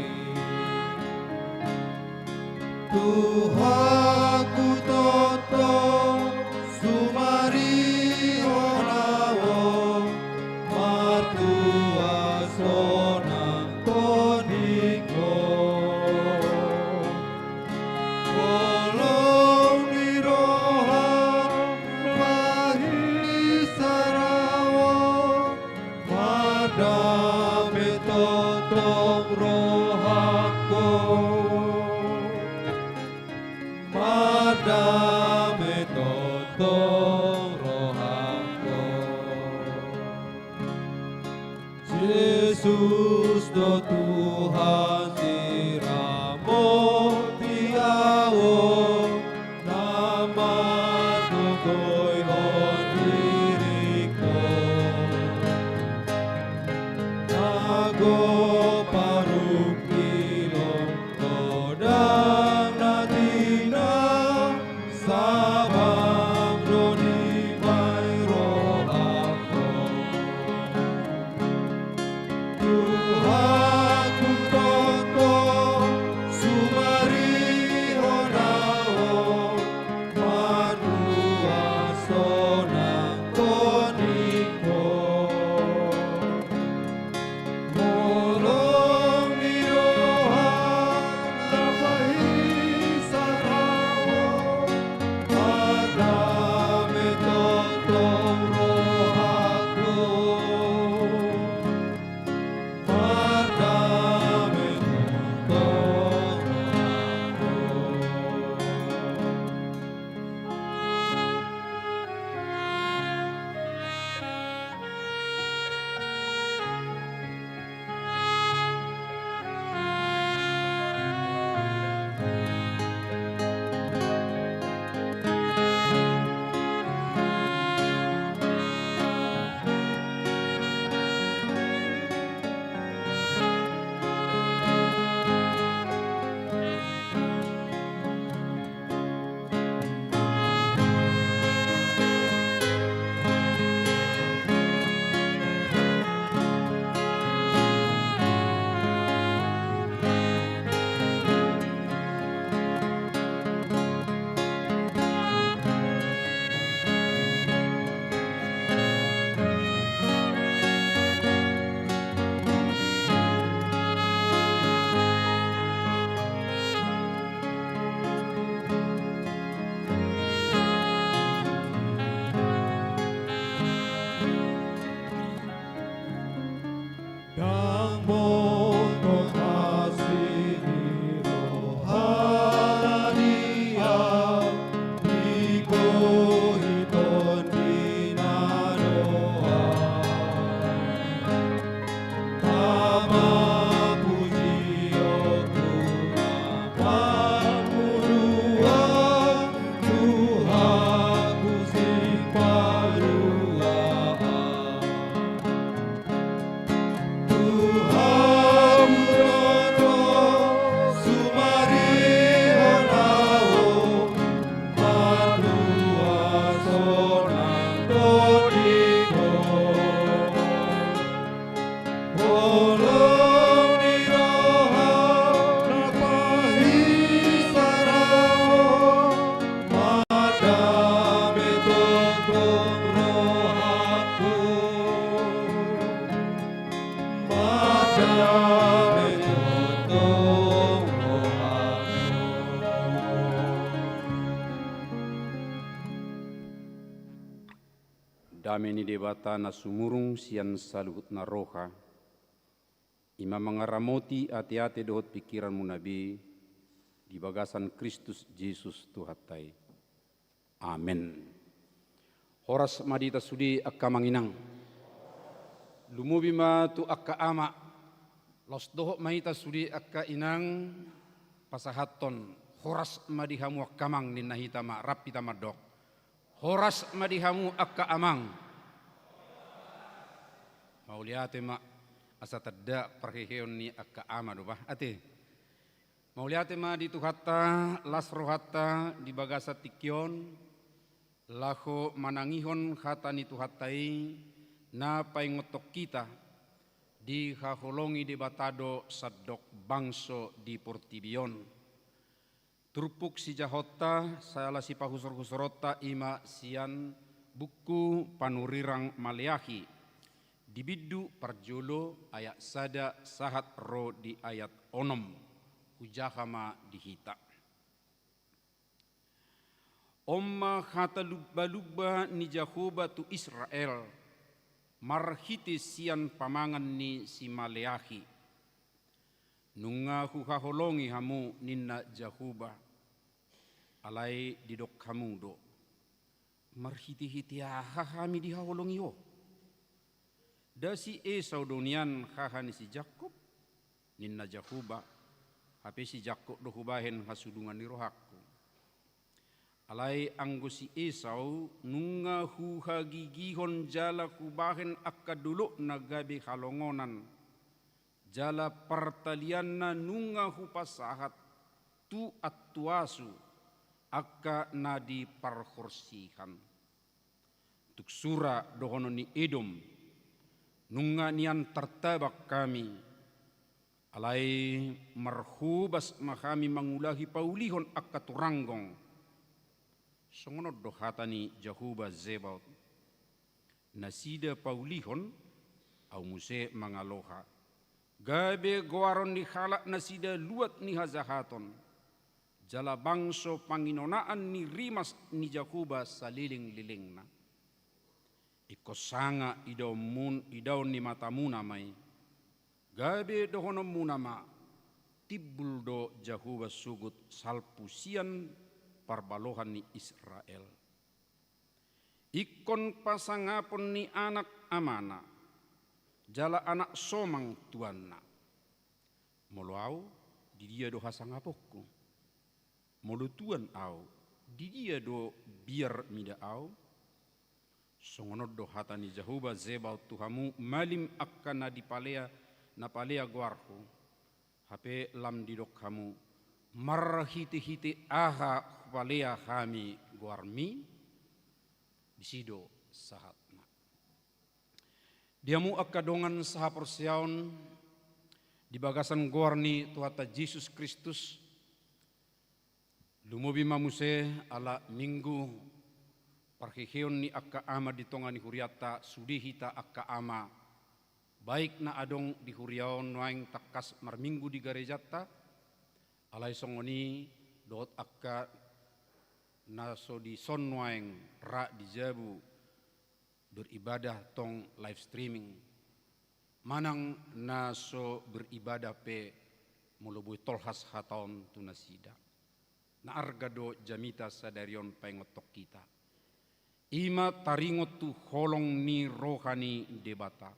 Tuhanku toto, sumarihon au, martua sonang tondingkon. Holong ni roha pahisarahon, mardame tongtong rohangku. Mardame tongtong rohangku. Jesus do Tuhan siramoti au, na manogoihon diringku. Na gok parungkilon godang na tina, sabam do dibahen rohangku. Tuhanku toto, sumarihon au, martua Dame ni Debata na sumurung sian saluhut na roha, i ma mangaramoti ateate dohot pingkiranmuna be di bagasan Kristus Jesus Tuhanta i. Amen. Horas ma di hita sude angka amang inang. Lumobi ma tu angka ama. Laos dohot ma hita sude angka inang pasahathon, horas ma di hamu angka amang, ninna hita ma, rap hita mandok. Horas ma di hamu angka amang. Mauliate ma, asa tanda parheheon ni angka ama do bah, ate. Mauliate ma di Tuhanta, las rohanta di bagasan tingki on, laho manangihon hata ni Tuhanta i na paingothon hita, dihaholongi Debata do sandok bangso di portibi on. Turpuk sijahaonta, siala sipahusorhusoronta i ma sian buku Panurirang Maleakhi, di bindu parjolo ayat sada sahat ro di ayat onom. Hujaha ma di hita. On ma hata lumbalumba ni Jahowa tu Israel, marhite sian pamangan ni si Maleakhi. Nunga huhaholongi hamu, ninna Jahowa. Alai didok hamu do: Marhitehite aha hami dihaholongi Ho? Nda si Esau do nian haha ni si Jakkob? Ninna Jahowa. Hape si Jakkob do hubahen hasudungan ni rohangku. Alai anggo si Esau nunga huhagigihon jala hubahen angka dolokna gabe halongonan, jala partalianna nunga hupasahat tu antuasu angka na di parhorsihan. Tung sura dohonon ni Edom: Nunga nian tartabang hami, alai marhobas ma hami mangulahi paulihon angka turanggong. Songon on do hata ni Jahowa Zebaot: Nasida paulihon, Ahu muse mangaloha. Gabe goaron ni halak nasida luat ni hajahaton, jala bangso panginonaan ni rimas ni Jahowa salelenglelengna. Ingkon sanga idaonmun, idaon ni matamuna ma i. Gabe dohononmuna ma: Timbul do Jahowa sogot salpu sian parbalohan ni Israel. Ingkon pasangapon ni anak amana, jala anak somang tuanna. Molo Ahu, di dia do hasangaponku? Molo tuan Ahu, di dia do biar mida Ahu? Songon on do hata ni Jahowa Zebaot tu hamu malim angka na dipalea, na palea goarhu. Hape lam didok hamu: Marhitehite aha hupalea hami goarmi? Disi do sahatna. Di hamu angka dongan sahaporseaon, di bagasan goar ni Tuhanta Jesus Kristus, lumobi ma muse ala Minggu parheheon ni angka ama di tonga ni hurianta, sude hita angka ama, baik na adong di huria on nuaeng tangkas marminggu di garejanta, alai songon i dohot angka na so dison nuaeng ra di jabu beribadah tong live streaming, manang na so beribadah pe molo boi tolhas hata on tu nasida. Na arga do jamita sadari on paingothon hita. I ma taringot tu holong ni roha ni Debata.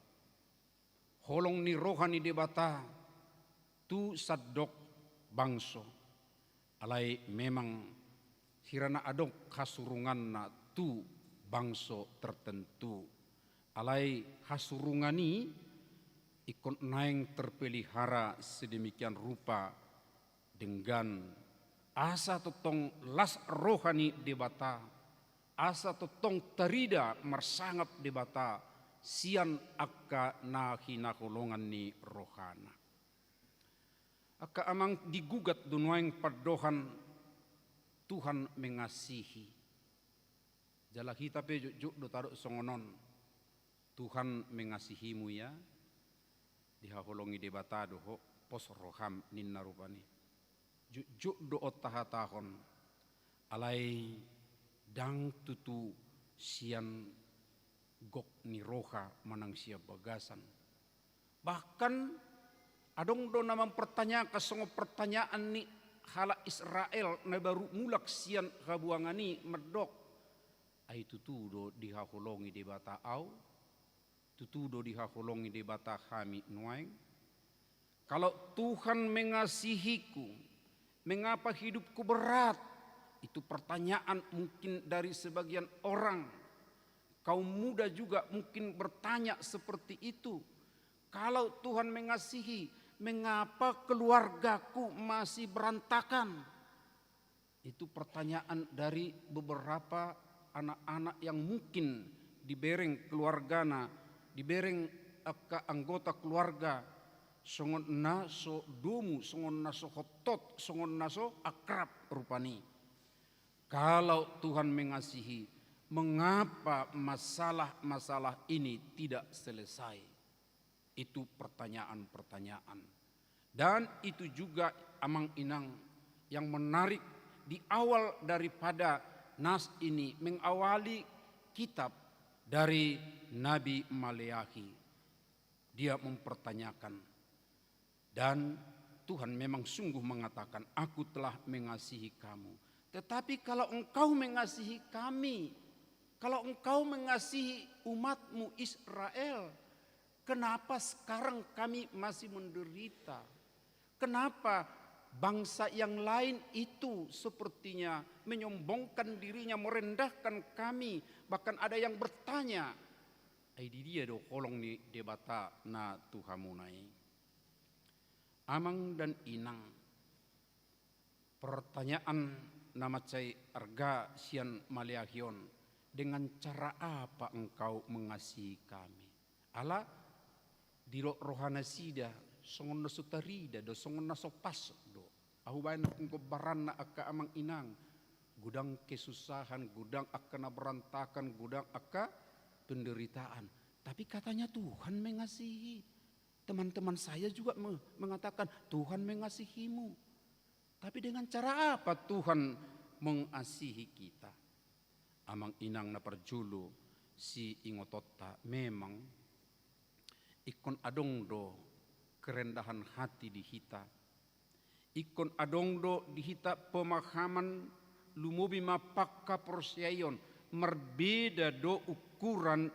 Holong ni roha ni Debata tu sandok bangso. Alai memang hira na adong hasurunganna tu bangso tertentu. Alai hasurungan i ingkon naeng terpelihara sedemikian rupa denggan asa tongtong las roha ni Debata, asa tongtong tarida marsangap Debata sian angka na hinaholongan ni rohana. Angka amang, digugat do nuaeng pandohan Tuhan mengasihi. Jala hita pe jotjot do tadok songon on. Tuhan mengasihimu ya, dihaholongi Debata do ho, pos roham ninna rupani. Jotjot do on tahatahon, alai ndang tutu sian gok ni roha manang sian bagasan. Bahkan adong do na mampertanyakan songon pertanyaan ni halak Israel na baru mulak sian habuangan i mandok, ai tutu do dihaholongi Debata au? Tutu do dihaholongi Debata hami nuaeng? Kalau Tuhan mengasihiku, mengapa hidupku berat? Itu pertanyaan mungkin dari sebagian orang. Kaum muda juga mungkin bertanya seperti itu. Kalau Tuhan mengasihi, mengapa keluargaku masih berantakan? Itu pertanyaan dari beberapa anak-anak yang mungkin dibereng keluargana, dibereng angka anggota keluarga, songon na so domu, songon na so hottot, songon na so akrab rupani. Kalau Tuhan mengasihi, mengapa masalah-masalah ini tidak selesai? Itu pertanyaan-pertanyaan. Dan itu juga, amang inang, yang menarik di awal daripada nas ini, mengawali kitab dari Nabi Maleakhi. Dia mempertanyakan, dan Tuhan memang sungguh mengatakan, "Aku telah mengasihi kamu." Tetapi kalau engkau mengasihi kami, kalau engkau mengasihi umatmu Israel, kenapa sekarang kami masih menderita? Kenapa bangsa yang lain itu sepertinya menyombongkan dirinya, merendahkan kami, bahkan ada yang bertanya, "Ai di dia do holong ni Debata na tu hamuna i?" Amang dan inang, pertanyaan na mansai arga sian Maleakhi on, dengan cara apa engkau mengasihi kami? Ala didok rohanasida songon na so tarida do, songon na so pas do. Ahu baen nangkin gombaranna angka amang inang, godang kesusahan, godang angka na berantakan, godang angka penderitaan. Tapi katanya Tuhan mengasihi. Teman-teman saya juga me-, mengatakan, "Tuhan mengasihimu." Tapi dengan cara apa Tuhan mengasihi kita? Amang inang na parjolo, siingotonta, memang ingkon adong do kerendahan hati di hita. Ingkon adong do di hita pemahaman, lumobi ma pangkaporseaion, marbeda do ukuran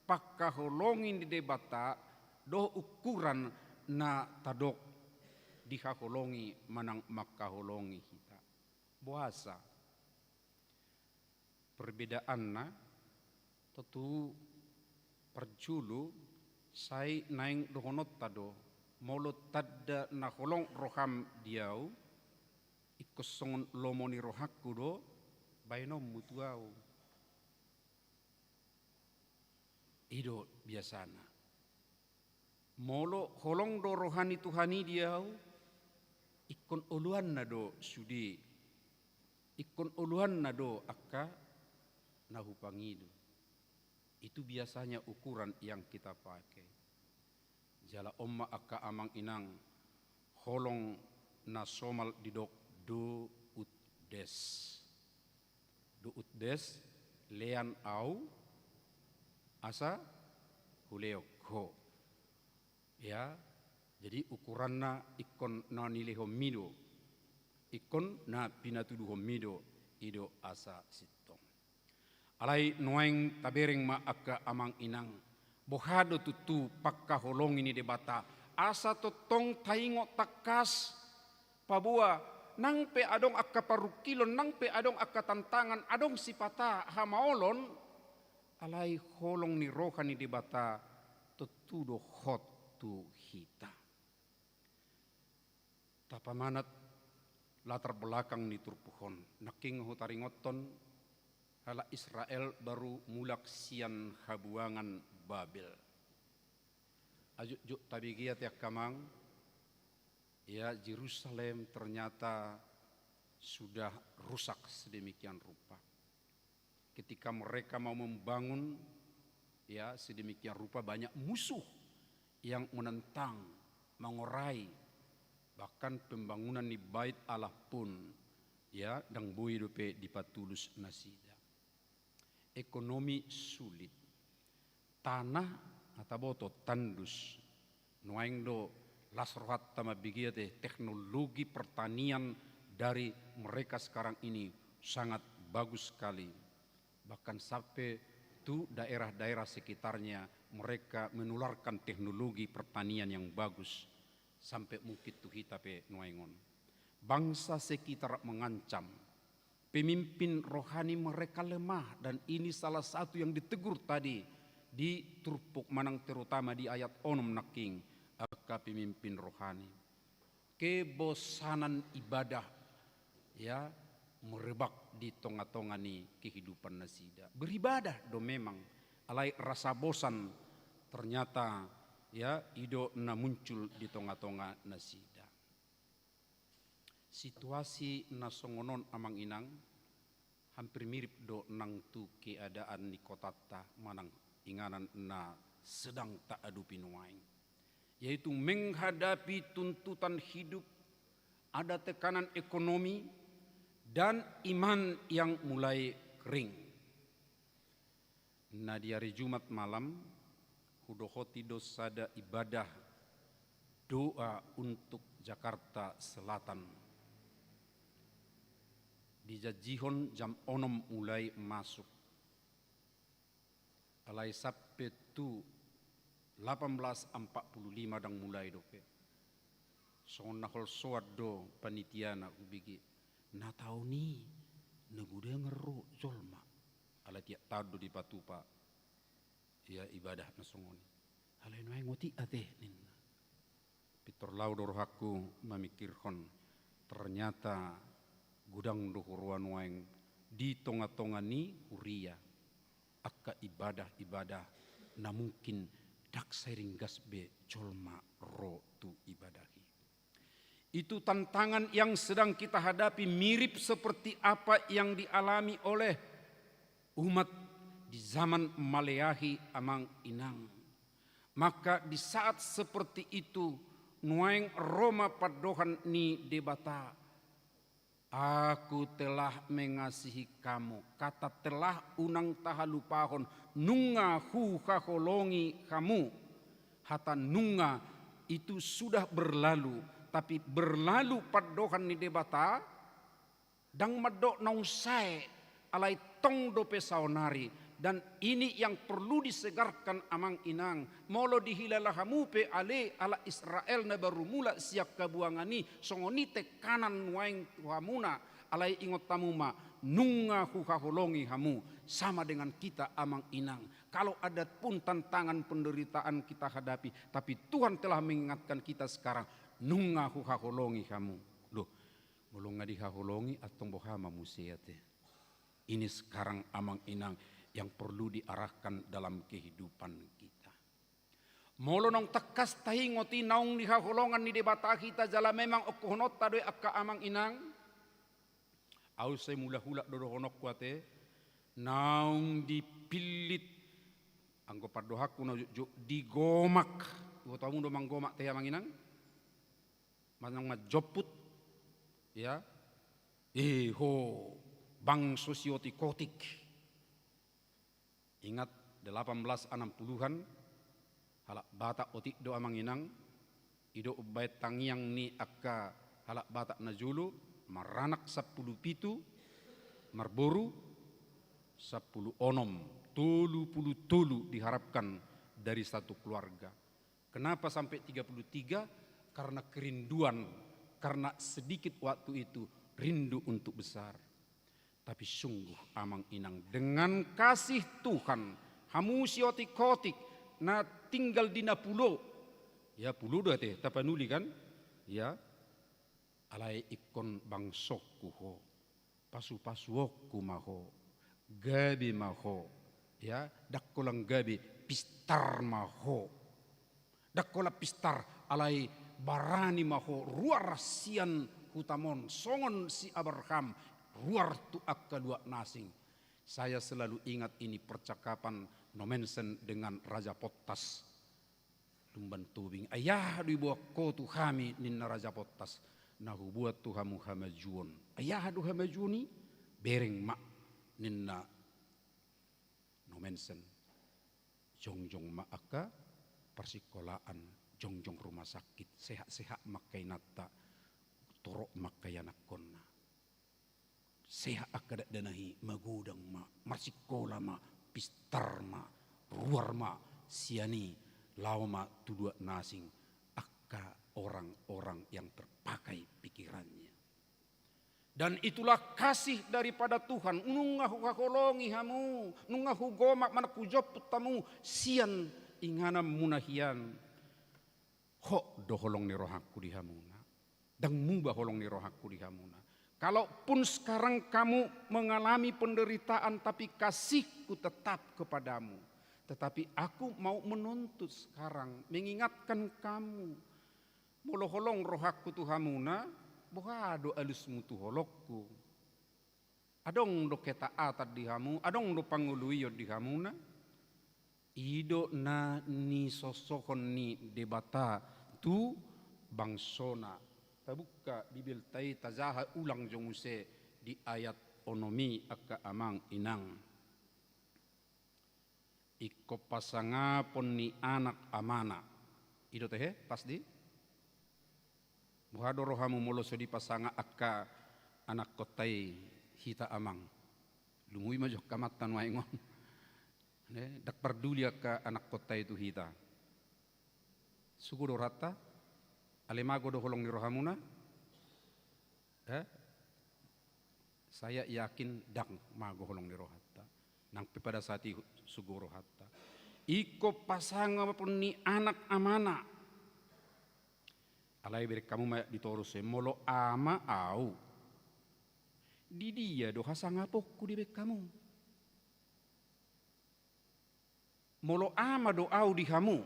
pangkaholongi ni Debata dohot ukuran na tadok dihaholongi manang mangkaholongi hita. Boasa? Perbedaanna, tontu parjolo, sai naeng dohononta do, molo tanda na holong roham di ahu, ingkon songon lomo ni rohangku do baenonmu tu ahu. I do biasana. Molo holong do roha ni Tuhan i di ahu, ingkon oloanna do sude, ingkon oloanna do angka na hupangido. Itu biasanya ukuran yang kita pakai. Jala on ma angka amang inang, holong na somal didok do ut des. Do ut des, lean ahu asa hulehon ho. Ya, jadi ukuranna ingkon na nilehonmi do, ingkon na pinatuduhonmi do, i do asa sintong. Alai nuaeng tabereng ma angka amang inang, boha do tutu pangkaholongi ni Debata, asa tongtong taingot tangkas, paboa nang pe adong angka parungkilon, nang pe adong angka tantangan, adong sipata hamaolon, alai holong ni roha ni Debata tontu do hot tu hita. Tapamanat latar belakang ni turpuk on. Nangkin hutaringothon halak Israel baru mulak sian habuangan Babel. Ajo jotjot tabege ate angka amang, ya, Jerusalem ternyata sudah rusak sedemikian rupa. Ketika mereka mau membangun, ya, sedemikian rupa banyak musuh yang menentang, mengorai, bahkan pembangunan ni Bait Allah pun, ya, ndang boi dope dipatulus nasida. Ekonomi sulit. Tanah, na taboto, tandus. Nuaeng do las rohanta mambege ate, teknologi pertanian dari mereka sekarang ini sangat bagus sekali. Bahkan sampai tu daerah-daerah sekitarnya mereka menularkan teknologi pertanian yang bagus. Sampai mungkin tu hita pe nuaeng on. Bangsa sekitar mengancam. Pemimpin rohani mereka lemah, dan ini salah satu yang ditegur tadi di turpuk manang terutama di ayat onom nangkin, angka pemimpin rohani. Kebosanan ibadah, ya, merebak di tonga-tonga ni kehidupan nasida. Beribadah do memang, alai rasa bosan ternyata, ya, i do na muncul di tonga-tonga nasida. Situasi na songon on, amang inang, hampir mirip do nang tu keadaan ni kotanta manang inganan na sedang taadopi nuaeng, yaitu menghadapi tuntutan hidup, ada tekanan ekonomi, dan iman yang mulai kering. Na di ari Jumat malam, hudohoti do sada ibadah doa untuk Jakarta Selatan. Dijanjihon jam onom mulai masuk. Alai sampe tu lapan belas empat puluh lima ndang mulai dope. Songon na holsoan do panitiana hubege. Na taon i, na godang ro jolma. Alai tiap taon do dipatupa, ia, ibadah na songon i. Alai nuaeng otik ate, ninna. Pintor laho do rohangku mamingkirhon, ternyata godang do huroha nuaeng di tonga-tonga ni huria angka ibadah-ibadah na mungkin ndang sai ringgas be jolma ro tu ibadah i. Itu tantangan yang sedang kita hadapi mirip seperti apa yang dialami oleh umat di zaman Maleakhi, amang inang. Maka di saat seperti itu, nuaeng ro ma pandohan ni Debata. Aku telah mengasihi kamu. Kata telah unang tahalupahon, nunga huhaholongi hamu. Hata nunga itu sudah berlalu, tapi berlalu pandohan ni Debata, ndang mandok naung sae, alai tong dope saonari. Dan ini yang perlu disegarkan, amang inang. Molo dihilala hamu pe ale halak Israel na baru mulak sian habuangan i, songon i tekanan nuaeng tu hamuna. Alai ingot hamu ma, nunga huhaholongi hamu, sama dengan kita, amang inang. Kalau ada pun tantangan penderitaan kita hadapi, tapi Tuhan telah mengingatkan kita sekarang, nunga huhaholongi hamu. Loh, molo nga dihaholongi, antong boha ma muse ate. Ini sekarang, amang inang, yang perlu diarahkan dalam kehidupan kita. Molo naung tangkas taingot i naung di haholongan ni Debata hita jala memang ongkohononta do i angka amang inang. Au sai mulak-ulak do dohononku ate, naung dipillit, anggo pandohanku na jotjot, digomak. Iboto hamu do manggomak tahe, amang inang? Manang manjomput, ya. Eh, ho, bangso siotik-otik. Ingat, delapan belas enam puluhan, halak Batak otik do, amang inang. I do umbahen tangiang ni angka halak Batak na jolo, maranak sampulu pitu, marboru sampulu onom, tolu pulu tolu diharapkan dari satu keluarga. Kenapa sampai tiga puluh tiga? Karena kerinduan, karena sedikit waktu itu rindu untuk besar. Tapi sungguh, amang inang, dengan kasih Tuhan, hamu siotik-otik na tinggal di na pulo. Ya, pulo do ate, tapanuli kan? Ya, alai ingkon bangsongku ho, pasu-pasuonku ma ho, gabe ma ho, ya, ndang holan gabe, pistar ma ho. Ndang holan pistar, alai barani ma ho ruar sian hutam on, songon si Abraham ruar tu angka luat na asing. Saya selalu ingat ini percakapan Nommensen dengan Raja Pottas. Lumban Tobing, ai aha do iboan ho tu hami, ninna Raja Pottas, na huboan tu hamu hamajuon. Ai aha do hamajuon i? Bereng ma, ninna Nommensen. Jongjong ma angka parsikolaan, jongjong rumah sakit, sehat-sehat ma angka inanta, torop ma angka ianakhonna. Sehat angka dakdanak i, magodang ma, marsikola ma, pistar ma, ruar ma, sian i laho ma tu luat na asing angka orang-orang yang terpakai pikirannya. Dan itulah kasih daripada Tuhan. Nunga huhaholongi hamu, nunga hugomat manang hujomput hamu sian ingananmuna hian. Hot do holong ni rohangku di hamuna. Ndang muba holong ni rohangku di hamuna. Kalaupun sekarang kamu mengalami penderitaan, tapi kasihku tetap kepadamu. Tetapi aku mau menuntut sekarang, mengingatkan kamu. Molo holong rohangku tu hamuna, boha do alusmu tu holongku? Adong do ketaatan di hamu, adong do pangoluion di hamuna? I do na nisosohon ni Debata tu bangsona. Tabuka Bibelta i, tajaha ulang jo muse di ayat onom i, angka amang inang. Ingkon pasangapon ni anak amana. I do tehe, pas di? Boha do rohamu molo so dipasangap angka anakkonta i hita amang? Lumui ma jo angka amanta nuaeng on. Ne, ndang parduli angka anakkonta i tu hita. Sugo do rohanta? Alai mago do holong ni rohamuna? Eh? Saya yakin ndang mago holong ni rohanta. Nang pe pada saat i sugo rohanta. Ingkon pasangapon ni anak amana. Alai bereng hamu ma di torus e, molo ama au, di dia do hasangaponku, dibaen hamu? Molo ama do au di hamu,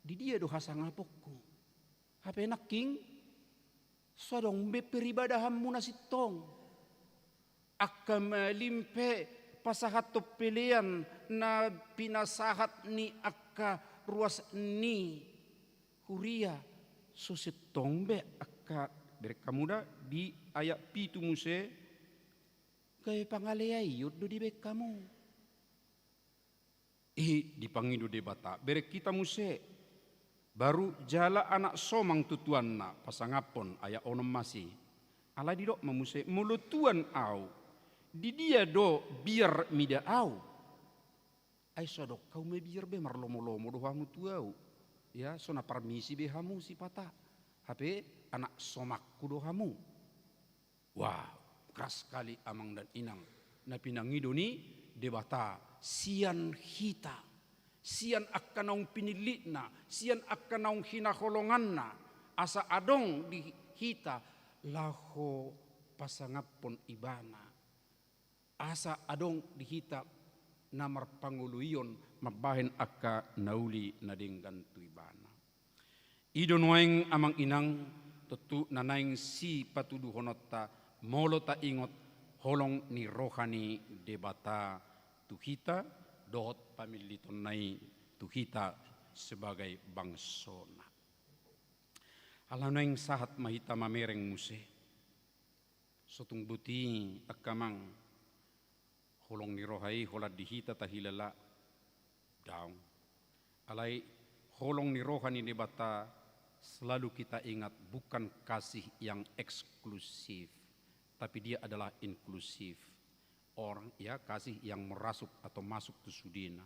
di dia do hasangaponku? Hape nangkin so adong be peribadahanmuna sintong. Angka malim pe pasahathon pelean na pinasahat ni angka ruas ni huria, so sintong be angka, bereng hamu da di ayat pitu muse, gabe pangaleaion do dibaen hamu. I dipangido Debata, bereng hita muse, baru jala anak somang tu tuanna, pasangaphon, ayat onom masi. Alai didok ma muse, molo tuan au, di dia do biar mida au? Ai so adong hamu mabiar be, marlomolomo do hamu tu au. Ya, so na parmisi be hamu sipata. Hape anak somangku do hamu. Wah, keras sekali amang dan inang. Na pinangido ni Debata sian hita, sian angka naung pinillitna, sian angka naung hinaholonganna, asa adong di hita laho pasangaphon ibana. Asa adong di hita na marpangoluion mambahen angka na uli na denggan tu ibana. I do nuaeng amang inang, tontu na naeng sipatuduhononta molo taingot holong ni roha ni Debata tu hita, dohot pamillitonna i tu hita sebagai bangsona. Ala naeng sahat ma hita mamereng muse. So tung boti angka amang, holong ni roha i holan di hita tahilala? Daong. Alai holong ni roha ni Debata selalu kita ingat bukan kasih yang eksklusif, tapi dia adalah inklusif. Orang, ya, kasih yang merasuk atau masuk tu sudena.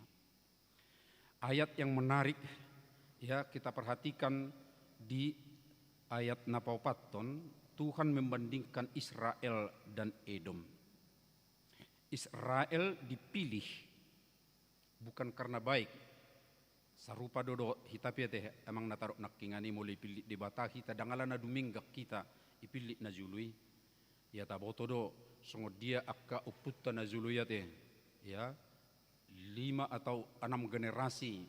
Ayat yang menarik, ya, kita perhatikan di ayat na paopathon, Tuhan membandingkan Israel dan Edom. Israel dipilih bukan karena baik. Sarupa do dohot hita pe ate, amang na tadok nangkiningan i, molo ipillit Debata hita, ndang ala na dumenggan hita ipillit najolo i. Ya, taboto do songon dia angka ompunta najolo i ate. Ya, lima atau enam generasi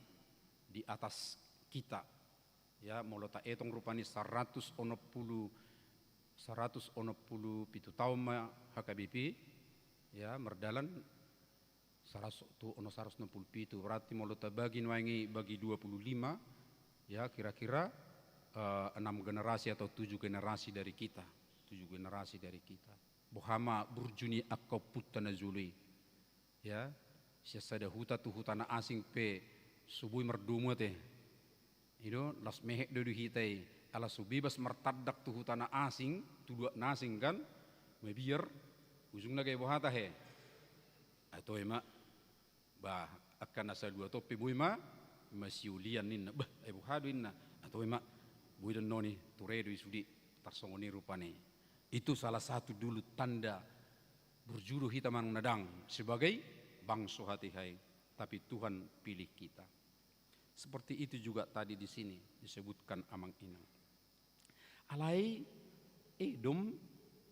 di atas kita. Ya, molo taetong rupani saratus onom pulu, saratus onom pulu pitu taon ma H K B P, ya, mardalan, saratus tu ono saratus onom pulu pitu, berarti molo tabagi nuaeng i bagi dua puluh lima, ya, kira-kira, eh, enam generasi atau tujuh generasi dari kita, tujuh generasi dari kita. Boha ma burju ni angka ompunta najolo i. Ya, Sian sada huta tu huta na asing pe so boi mardomu ate. I do, las mehe do di hita i, ala so bebas martandang tu huta na asing, tu luat na asing kan, mabiar, ujungna gabe boha hata he. Atau ema, bah, angka na saluhut on pe boi ma, masiolian ninna, bah, ai boha do inna, atau ema, boi do annon i, ture do i sude, tarsongon i rupani. Itu salah satu dulu tanda burju do hita manang na dang sebagai bangso hatiha i, tapi Tuhan pilih kita. Seperti itu juga tadi di sini disebutkan amang inang. Alai Edom,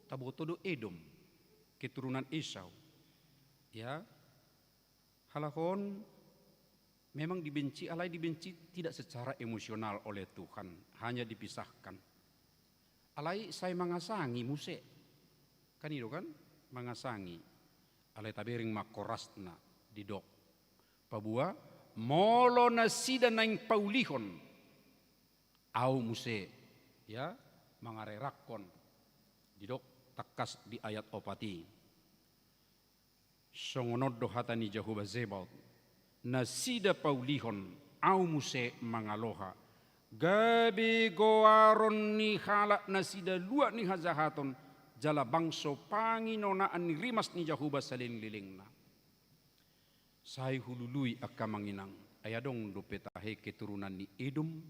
taboto do Edom, keturunan Esau. Ya, halak on memang dibenci, alai dibenci tidak secara emosional oleh Tuhan, hanya dipisahkan. Alai sai mangasangi muse. Kan i do kan? Mangasangi. Alai tabereng ma horasna didok. Paboa, molo nasida naeng paulihon, au muse, ya, mangarerakhon. Didok tangkas di ayat opat i. Songon on do hata ni Jahowa Zebaot, nasida paulihon, au muse mangaloha. Gabe goaron ni halak nasida luat ni hajahaton, jala bangso panginonaan ni rimas ni Jahowa salelenglelengna. Sai hulului angka amang inang, ai adong dope tahe keturunan ni Edom?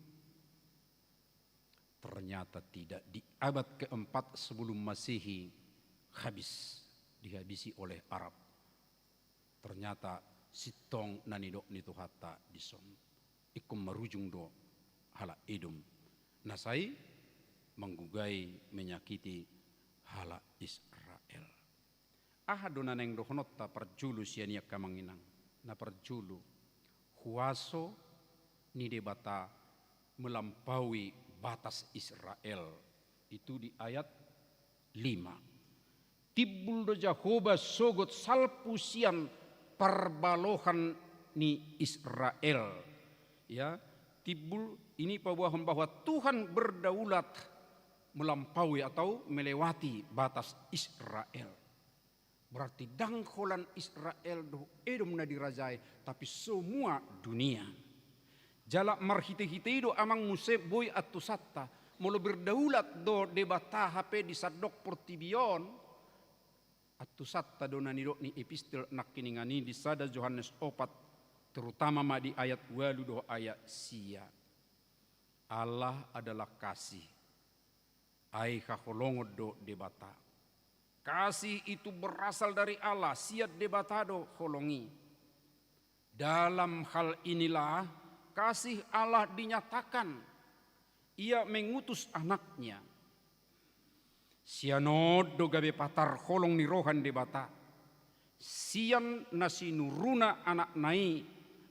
Ternyata tidak. Di abad keempat sebelum Masehi habis, dihabisi oleh Arab. Ternyata sintong na nidok ni Tuhanta dison. Ingkon marujung do halak Edom na sai manggugai, menyakiti halak Israel. Aha do na naeng dohononta parjolo sian i angka amang inang? Na parjolo, huaso ni Debata melampaui batas Israel. Itu di ayat lima. Timbul do Jahowa sogot salpu sian parbalohan ni Israel. Ya, timbul ini paboahon bahwa Tuhan berdaulat melampaui atau melewati batas Israel. Berarti ndang holan Israel dohot Edom na dirajai, tapi semua dunia. Jala marhitehite i do amang muse boi antusanta, molo berdaulat do Debata hape di sandok portibi on, antusanta do na nidok ni epistel nangkiningan i di sada Johannes opat, terutama ma di ayat ualu dohot ayat sia. Allah adalah kasih. Ai haholongon do Debata. Kasih itu berasal dari Allah, sian Debata do holong i. Dalam hal inilah kasih Allah dinyatakan. Ia mengutus anaknya. Sian on do gabe patar holong ni roha ni Debata. Sian na sinuruna anakna i,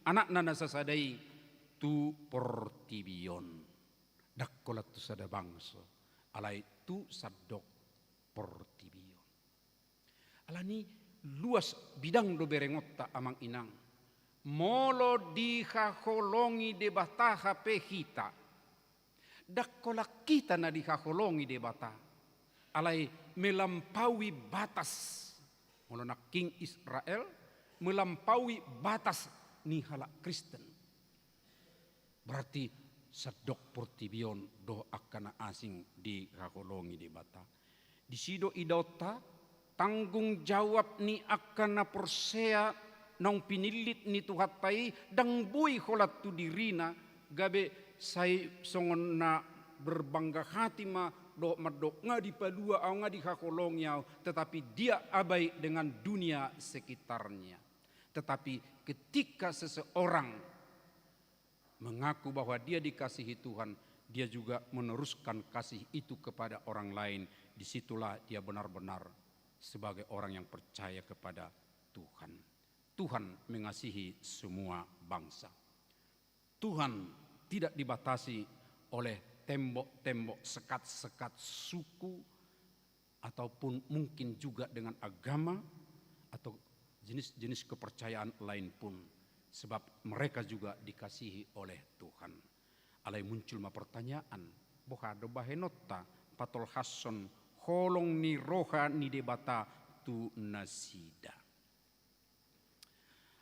anakna na sasada i, tu portibi on. Ndang holan tu sada bangso, alai tu sandok portibi on. Alani luas bidang do berengonta amang inang. Molo dihaholongi Debata hape hita, ndang holan hita na dihaholongi Debata, alai melampaui batas. Molo nangkin Israel, melampaui batas ni halak Kristen. Berarti sandok portibi on dohot angka na asing dihaholongi Debata. Disi do idaonta, tanggung jawab ni angka na porsea naung pinillit ni Tuhanta i ndang boi holan tu dirina, gabe sai songon na berbangga hati ma dohot mandok nga dipalua au, nga dihaholongi au, tetapi dia abai dengan dunia sekitarnya. Tetapi ketika seseorang mengaku bahwa dia dikasihi Tuhan, dia juga meneruskan kasih itu kepada orang lain. Disitulah dia benar-benar sebagai orang yang percaya kepada Tuhan. Tuhan mengasihi semua bangsa. Tuhan tidak dibatasi oleh tembok-tembok, sekat-sekat suku, ataupun mungkin juga dengan agama atau jenis-jenis kepercayaan lain pun, sebab mereka juga dikasihi oleh Tuhan. Alai muncul ma pertanyaan, boha do bahenonta patolhashon holong ni roha ni Debata tu nasida?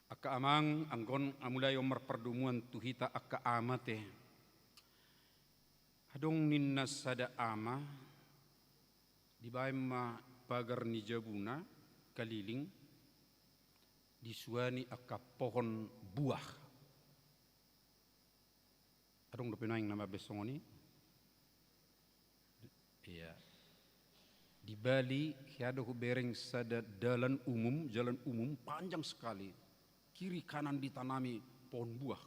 Angka amang, anggo on mulai on marpardomuan tu hita angka ama te. Adong ninna sada ama, dibaen ma pagar ni jabuna kaliling, disuani angka pohon buah. Adong dope nuaeng na mambaen songon i? Iya. Di Bali, hea do hubereng sada dalan umum, jalan umum, panjang sekali. Kiri kanan ditanami pohon buah.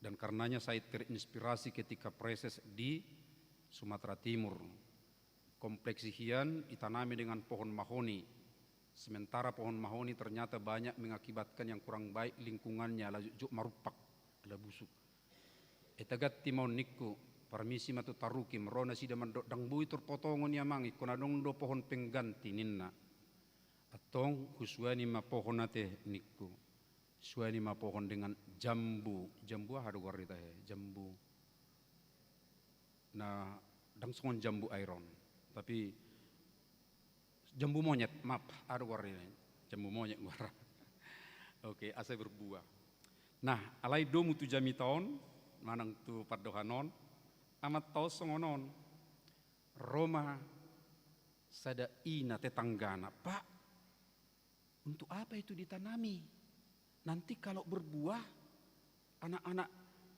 Dan karenanya saya terinspirasi ketika praeses di Sumatera Timur. Kompleks hian ditanami dengan pohon mahoni. Sementara pohon mahoni ternyata banyak mengakibatkan yang kurang baik lingkungannya, ala jotjot marumpak, ala busuk. Ai taganti ma on ningku, parmisi ma tu tarukim, ro nasida mandok ndang boi tor potongon i amang, ingkon adong do pohon pengganti ninna. Antong husuani ma pohon ate ningku. Suani ma pohon dengan jambu. Jambu aha do goar i tahe? Jambu. Na, ndang songon jambu air on. Tapi jambu monyet, maaf, aha do goar i? Jambu monyet goar. Oke, asa berbuah. Nah, alai domu tu jamita on, manang tu pandohan on, amanta on songon on. Ro ma sada ina tetanggana, Pak, untuk apa itu ditanami? Nanti kalau berbuah, anak-anak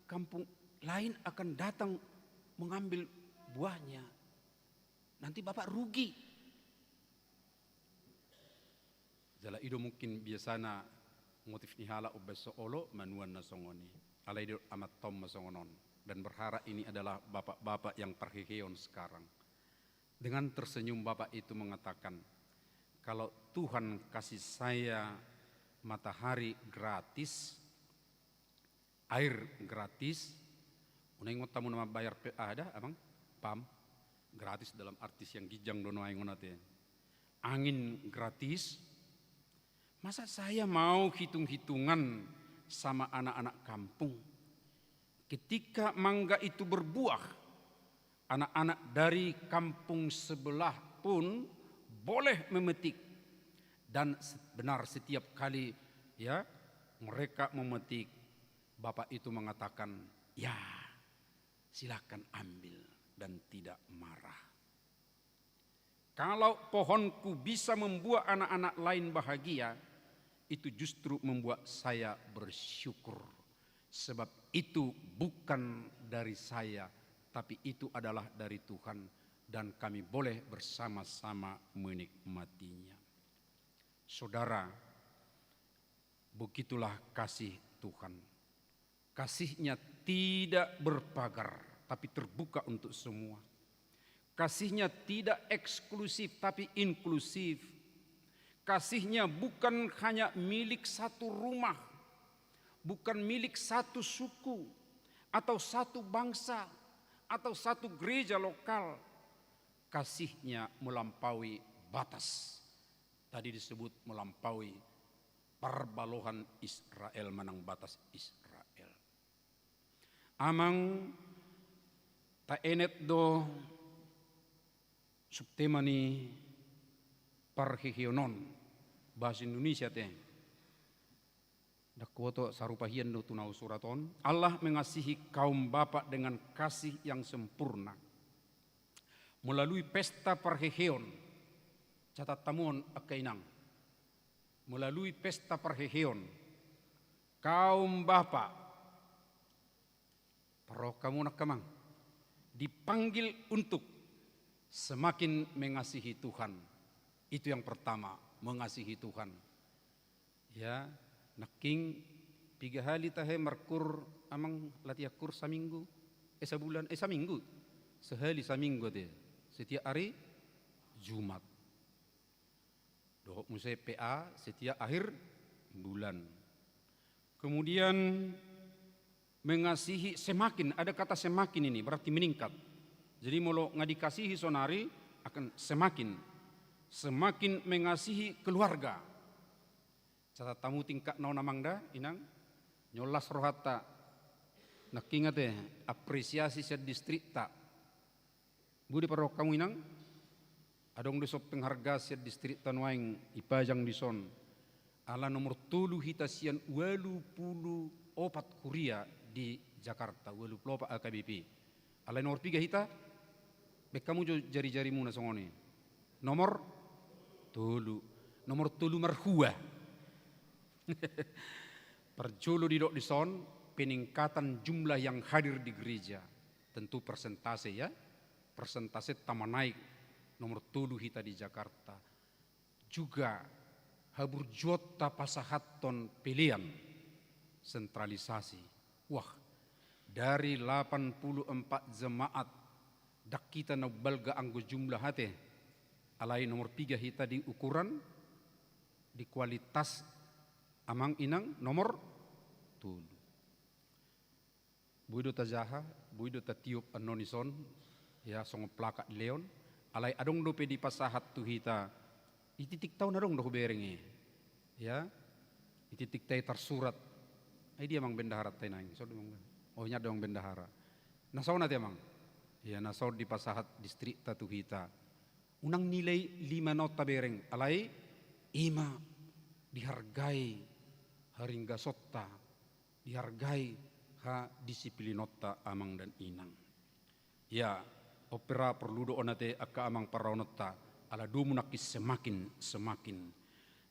kampung lain akan datang mengambil buahnya. Nanti Bapak rugi. Jala i do mungkin biasana motif ni halak umbaen so olo manuan na songon i. Alai didok amanta on ma songon on. Dan berharap ini adalah bapak-bapak yang parheheon sekarang. Dengan tersenyum bapak itu mengatakan, "Kalau Tuhan kasih saya matahari gratis, air gratis," unang ingot hamu na mambayar pe-, aha da, amang? Pam. Gratis dalam arti sian ginjang do nuaeng on ate. Angin gratis. Masa saya mau hitung-hitungan sama anak-anak kampung? Ketika mangga itu berbuah, anak-anak dari kampung sebelah pun boleh memetik. Dan se-, benar, setiap kali, ya, mereka memetik, bapak itu mengatakan, "Ya, silakan ambil," dan tidak marah. Kalau pohonku bisa membuat anak-anak lain bahagia, itu justru membuat saya bersyukur. Sebab itu bukan dari saya, tapi itu adalah dari Tuhan, dan kami boleh bersama-sama menikmatinya. Saudara, begitulah kasih Tuhan. Kasih-Nya tidak berpagar, tapi terbuka untuk semua. Kasih-Nya tidak eksklusif, tapi inklusif. Kasih-Nya bukan hanya milik satu rumah, bukan milik satu suku, atau satu bangsa, atau satu gereja lokal. Kasih-Nya melampaui batas. Tadi disebut melampaui parbalohan Israel manang batas Israel. Amang, taenet do subtema ni parheheon on, bahasa Indonesia te. Ndang huboto sarupa hian do tu na husurat on. Allah mengasihi kaum bapak dengan kasih yang sempurna. Melalui pesta parheheon, catat hamu on angka inang. Melalui pesta parheheon, kaum bapak, parrohahon hamu on angka amang, dipanggil untuk semakin mengasihi Tuhan. Itu yang pertama, mengasihi Tuhan. Ya, nangkin piga hali tahe markur amang latihan kur saminggu? Eh, sabulan, eh, saminggu. Sehali saminggu ate. Setiap hari Jumat. Dohot muse P A setiap akhir bulan. Kemudian mengasihi semakin, ada kata semakin ini, berarti meningkat. Jadi molo nga dikasihi sonari, akan semakin, semakin mengasihi keluarga. Catat hamu tingkatna on amang da, inang, nyolas rohanta. Nangkin ate, apresiasi sian distrikta. Boi diparrohahon hamu inang, adong do dison penghargaan sian distrikta nuaeng dipajang dison. Ala nomor tolu hita sian ualu pulu opat huria di Jakarta, ualu pulu opat H K B P. Alai nomor piga hita? Baen hamu jo jari-jarimuna songon i. Nomor tolu. Nomor tolu marhua. Parjolo didok dison, peningkatan jumlah yang hadir di gereja. Tentu persentase, ya. Persentase tama naik. Nomor tolu hita di Jakarta. Juga haburjuonta pasahathon pelean, sentralisasi. Wah, dari lapan pulu empat jemaat, ndang hita na umbalga anggo jumlah ate. Alai nomor piga hita di ukuran, di kualitas, amang inang, nomor tolu. Boi do tajaha, boi do tatiop annon dison, ya, songon plakat leon, alai adong dope dipasahat tu hita, di titikta on adong do hubereng i, ya, di titikta i tarsurat, ai dia amang bendaharanta i naeng, so do amang, oh, ingat do amang bendahara, na saon ate amang, ya, na saon dipasahat distrikta tu hita, unang nilai lima na on tabereng, alai ima dihargai haringgasonta, dihargai hadisiplinonta amang dan inang. Ya, on pe ra porlu do on ate angka amang parraononta, ala domu nangkin semakin, semakin.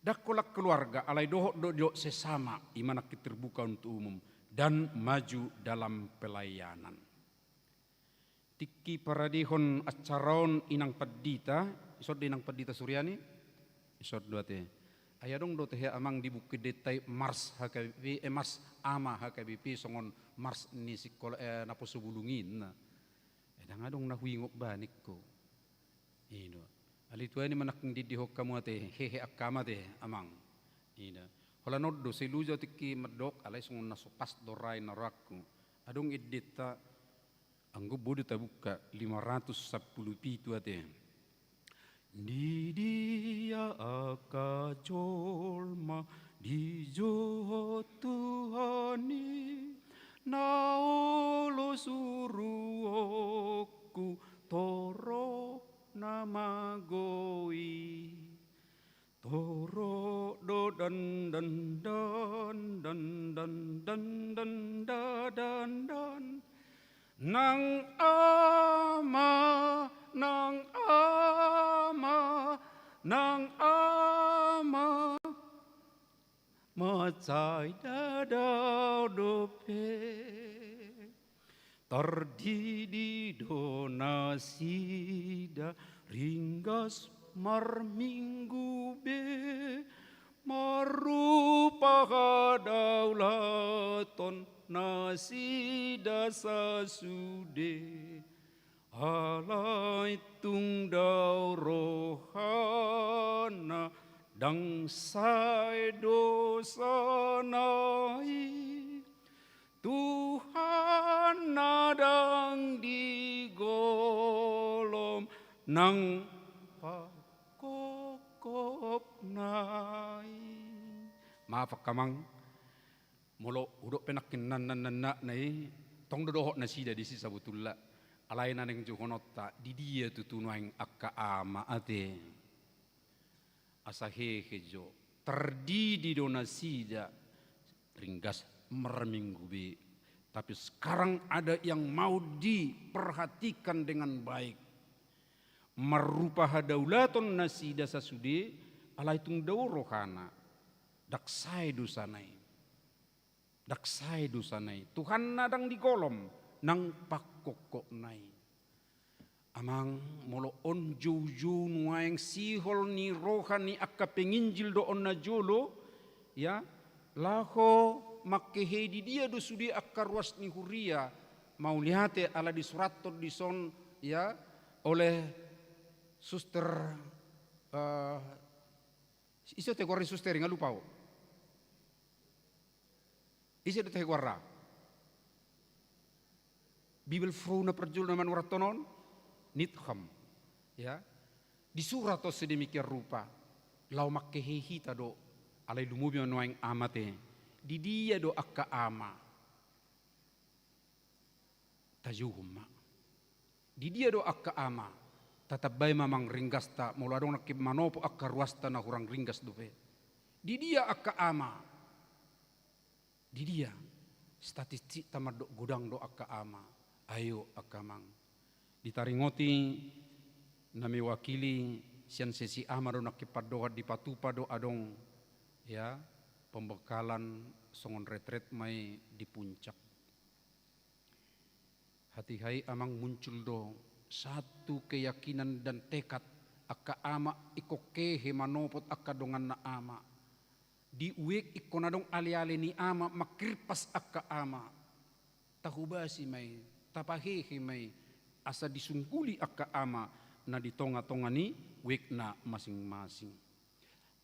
Ndang holan keluarga, alai dohot do didok sesama, ima nangkin terbuka untuk umum, dan maju dalam pelayanan. Tingki paradehon acara on inang pandita, ison do inang pandita Suryani? Ison do ate. Ai adong do ate he amang di buku endenta i Mars H K B P, eh, Mars Ama H K B P songon Mars ni sikola, eh, naposo bulung i ninna. Eh, ndang adong na huingot ba ningku. I do. Alai tu ai ni ma nangkin diidihon hamu ate, hehe angka ama ate, amang. I do. Holan on do, sai loja tingki mandok, alai songon na so pas do ra i na rohangku. Adong endenta, anggo boi do tabuka, lima ratus sampulu pitu ate. Di dia angka jolma dijou Tuhan i, na olo suruonku torop na mago i. Torop do dan dan dan dan dan dan dan dan dan. Nang ama, nang ama, nang ama. Mansai ndada dope. Tardidi do nasida ringgas marminggu be, marrupa hadaulaton nasida sasude. Alai tung dao rohana ndang sae dosana i. Tuhan na ndang di golom nang pangkophopna i. Maaf angka amang, molo hudok pe nangkin nanna-nanna i, tong do dohot nasida disi sabotulna. Alai na naeng jouhononta, di dia tutu nuaeng angka ama ate. Asa hehe jo, tardidi do nasida ringgas marminggu be. Tapi sekarang ada yang mau diperhatikan dengan baik. Marrupa hadaulaton nasida sasude, alai tung dao rohana. Ndang sae dosana i. Ndang sae dosana i. Tuhanna ndang di golom nang pangkophopna i. Amang, molo on joujou nuaeng sihol ni roha ni angka penginjil do on na jolo, ya, laho mangkehei di dia do sude angka ruas ni huria, mauliate ala disurathon dison, ya, oleh suster, eh, ise do ate goar ni suster i, nga lupa au. Ise do ate goarna? Bibelfrau na parjolo na manurathon on, Needham. Ya. Disurat on sedemikian rupa. Laho mangkehei hita do, alai lumobi ma nuaeng ama ate. Di dia do angka ama? Tajouhon ma. Di dia do angka ama? Tatambai ma amang ringgasta, molo adong nangkin manopo angka ruasta na hurang ringgas dope. Di dia angka ama? Di dia? Statistikta mandok godang do angka ama. Ayo angka amang, ditaringoti na mewakili sian sesi ama do nangkin pandohan, dipatupa do adong, ya, pembekalan songon retret ma i di puncak. Hatiha i amang muncul do satu keyakinan dan tekad angka ama ingkon hehe manopot angka donganna ama. Di uek ingkon adong aleale ni ama mangkirpas angka ama. Tahobasi ma i, tapahehe ma i, asa disungguli angka ama na di tongatonga ni uekna masingmasing.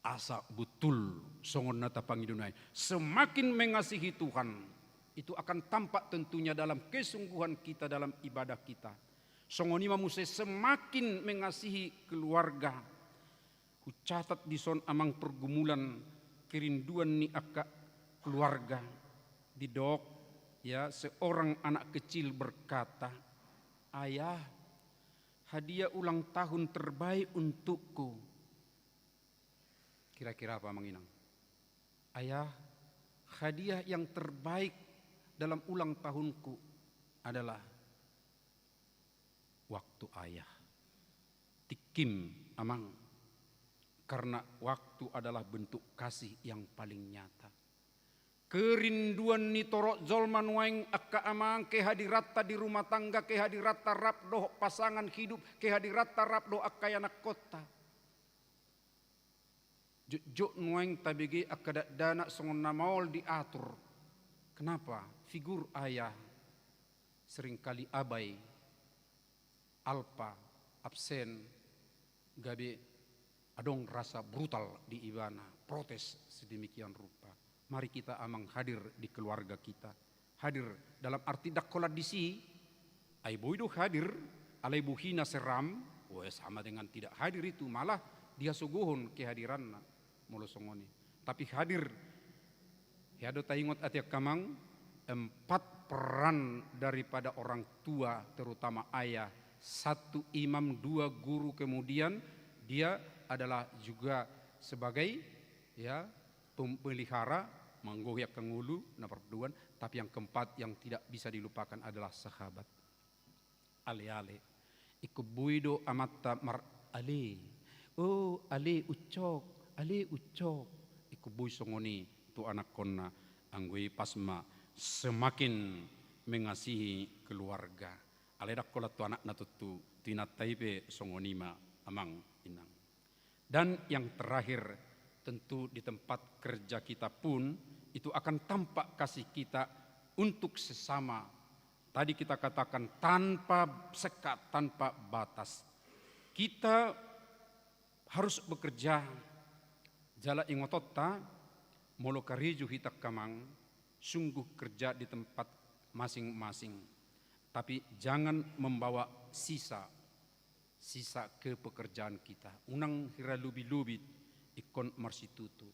Asa botul songon na tapangido nai, semakin mengasihi Tuhan, itu akan tampak tentunya dalam kesungguhan kita dalam ibadah kita. Songon i ma muse semakin mengasihi keluarga. Hucatat dison amang pergumulan kerinduan ni angka keluarga. Didok, ya, seorang anak kecil berkata, "Ayah, hadiah ulang tahun terbaik untukku." Kira-kira apa amang inang? "Ayah, hadiah yang terbaik dalam ulang tahunku adalah waktu ayah." Tingkim amang, karena waktu adalah bentuk kasih yang paling nyata. Kerinduan ni torop jolma nuaeng angka amang, kehadiranta di rumah tangga, kehadiranta rap dohot pasangan hidup, kehadiranta rap dohot angka ianakhonta. Jotjot nuaeng tabege angka dakdanak songon na maol diatur. Kenapa? Figur ayah seringkali abai, alpa, absen, gabe adong rasa brutal di ibana, protes sedemikian rupa. Mari kita amang hadir di keluarga kita. Hadir dalam arti ndang holan disi, ai boi do hadir, alai bohina seram, wah, sama dengan tidak hadir itu, malah dihasogohon kehadiranna molo songon i. Tapi hadir, hea do taingot ate angka amang, empat peran daripada orang tua, terutama ayah. Satu imam, dua guru, kemudian dia adalah juga sebagai, ya, pemelihara, manggohi angka ngolu, na parduan, tapi yang keempat yang tidak bisa dilupakan adalah sahabat. Aleale. Ingkon boi do amanta mar-ale. O, ale ucok, ale ucok. Ingkon boi songon i tu anakhonna, anggo i pas ma semakin mengasihi keluarga. Alai ndang holan tu anakna tontu, tu inanta i pe songon i ma amang inang. Dan yang terakhir, tentu di tempat kerja kita pun itu akan tampak kasih kita untuk sesama. Tadi kita katakan tanpa sekat, tanpa batas. Kita harus bekerja, jala ingotonta, molo karejo hita angka amang, sungguh kerja di tempat masing-masing. Tapi jangan membawa sisa sisa ke pekerjaan kita. Unang hira lobi-lobi ingkon marsitutu.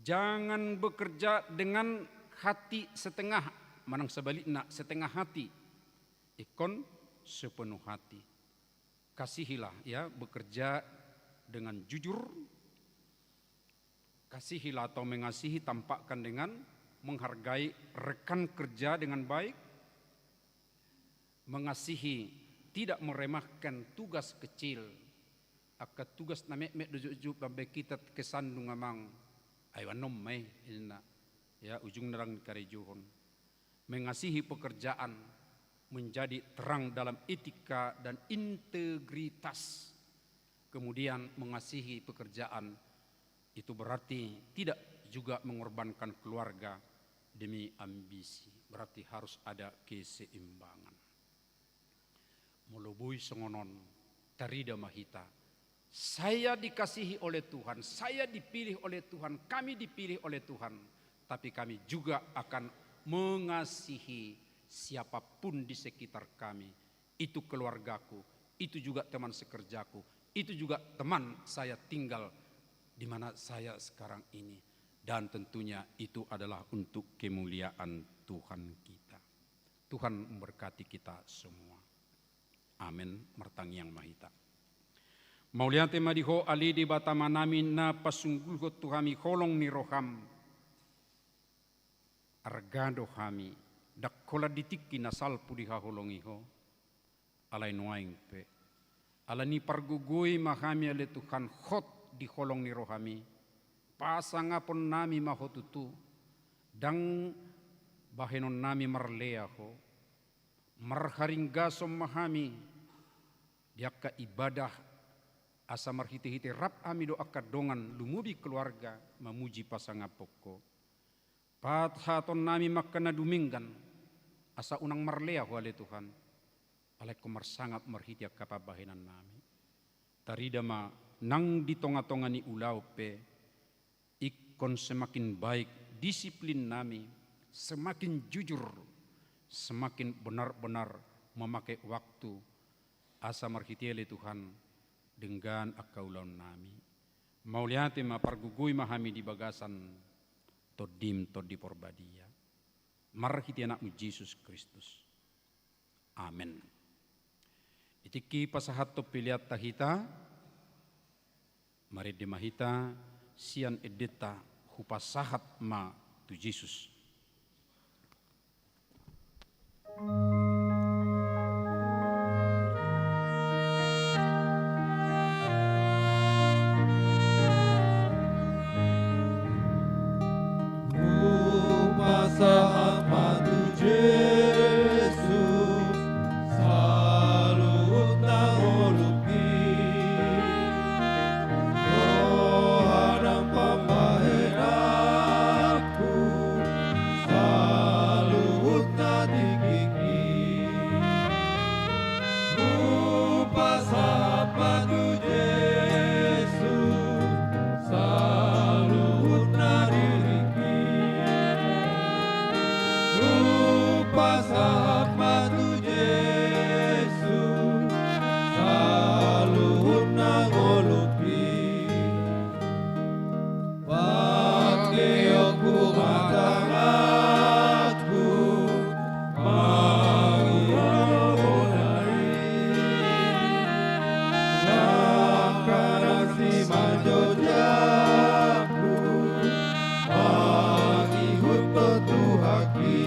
Jangan bekerja dengan hati setengah, manang sebaliknya, setengah hati. Ingkon sepenuh hati. Kasihilah, ya, bekerja dengan jujur. Kasihilah atau mengasihi tampakkan dengan menghargai rekan kerja dengan baik, mengasihi, tidak meremehkan tugas kecil. Angka tugas na metmet do jotjot mambaen hita kesandung amang. Ai annon ma i, ninna. Ya, ujungna ndang dikarejohon. Mengasihi pekerjaan, menjadi terang dalam etika dan integritas. Kemudian mengasihi pekerjaan, itu berarti tidak juga mengorbankan keluarga demi ambisi. Berarti harus ada keseimbangan. Molo boi songon on, tarida ma hita. Saya dikasihi oleh Tuhan, saya dipilih oleh Tuhan, kami dipilih oleh Tuhan, tapi kami juga akan mengasihi siapapun di sekitar kami. Itu keluargaku, itu juga teman sekerjaku, itu juga teman saya tinggal di mana saya sekarang ini. Dan tentunya itu adalah untuk kemuliaan Tuhan kita. Tuhan memberkati kita semua. Amen. Martangiang ma hita. Mauliate ma di Ho ale Debata Amanami na pasunggulhon tu hami holong ni roham. Arga do hami, ndang holan di tingki na salpu dihaholongi Ho, alai nuaeng pe. Alani i pargogoi ma hami ale Tuhan hot di holong ni rohami, pasangaponnami ma Ho tutu, ndang bahenonnami marlea Ho, marharinggason ma hami di angka ibadah, asa marhitehite rap hami dohot angka dongan lumobi keluarga mamuji pasangaphon Ho. Pasahatonnami ma angka na dumenggan, asa unang marlea Ho ale Tuhan, alai Ho marsangap marhite angka pambahenannami. Tarida ma nang di tongatonga ni ulaon pe, ingkon semakin baik disiplinnami, semakin jujur, semakin benar-benar memakai waktu, asa marhite ale Tuhan denggan angka ulaonnami. Mauliate ma, pargogoi ma hami di bagasan Tondim Tondi Porbadia. Marhite Anakmu Jesus Kristus. Amen. Di tingki pasahathon pelean ta hita, marende ma hita sian endenta Hupasahat ma tu Jesus. Hupasahat ma tu Jesus saluhut na ngolungki, roha nang pambahenanku saluhut na tingkingki. Hupasahat ma tu Jesus saluhut na diringki. Hupasahat ma tu Jesus saluhut na ngolungki. Pangkeonku ma tanganku mangihut hona i, langkangku ma jojangku mangihut Ho Tuhanki.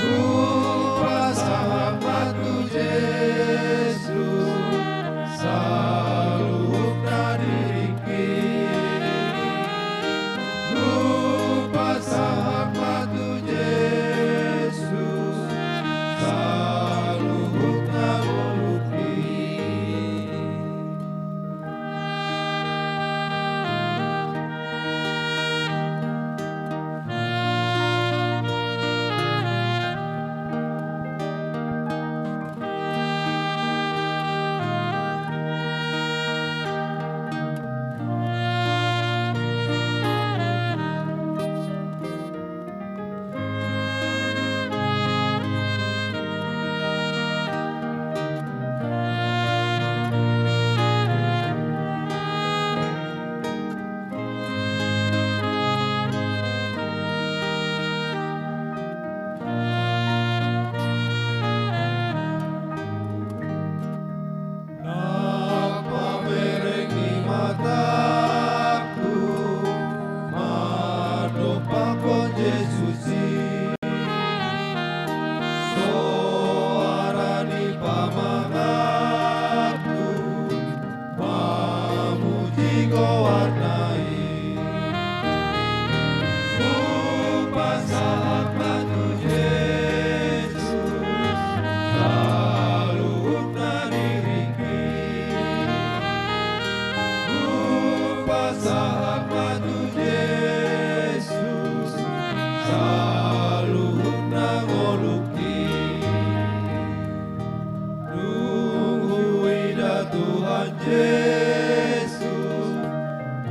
Hupasahat ma tu Jesus saluhut na diringki. Hupasahat ma tu Jesus saluhut na ngolungki. Nang pamereng ni matangku mandompakhon Jesus i, soara ni pamanganku mamuji goarna i. Hupasahat ma tu Jesus saluhut na diringki. Hupasahat ma tu Jesus saluhut na ngolungki. Dung huida Tuhan Jesus,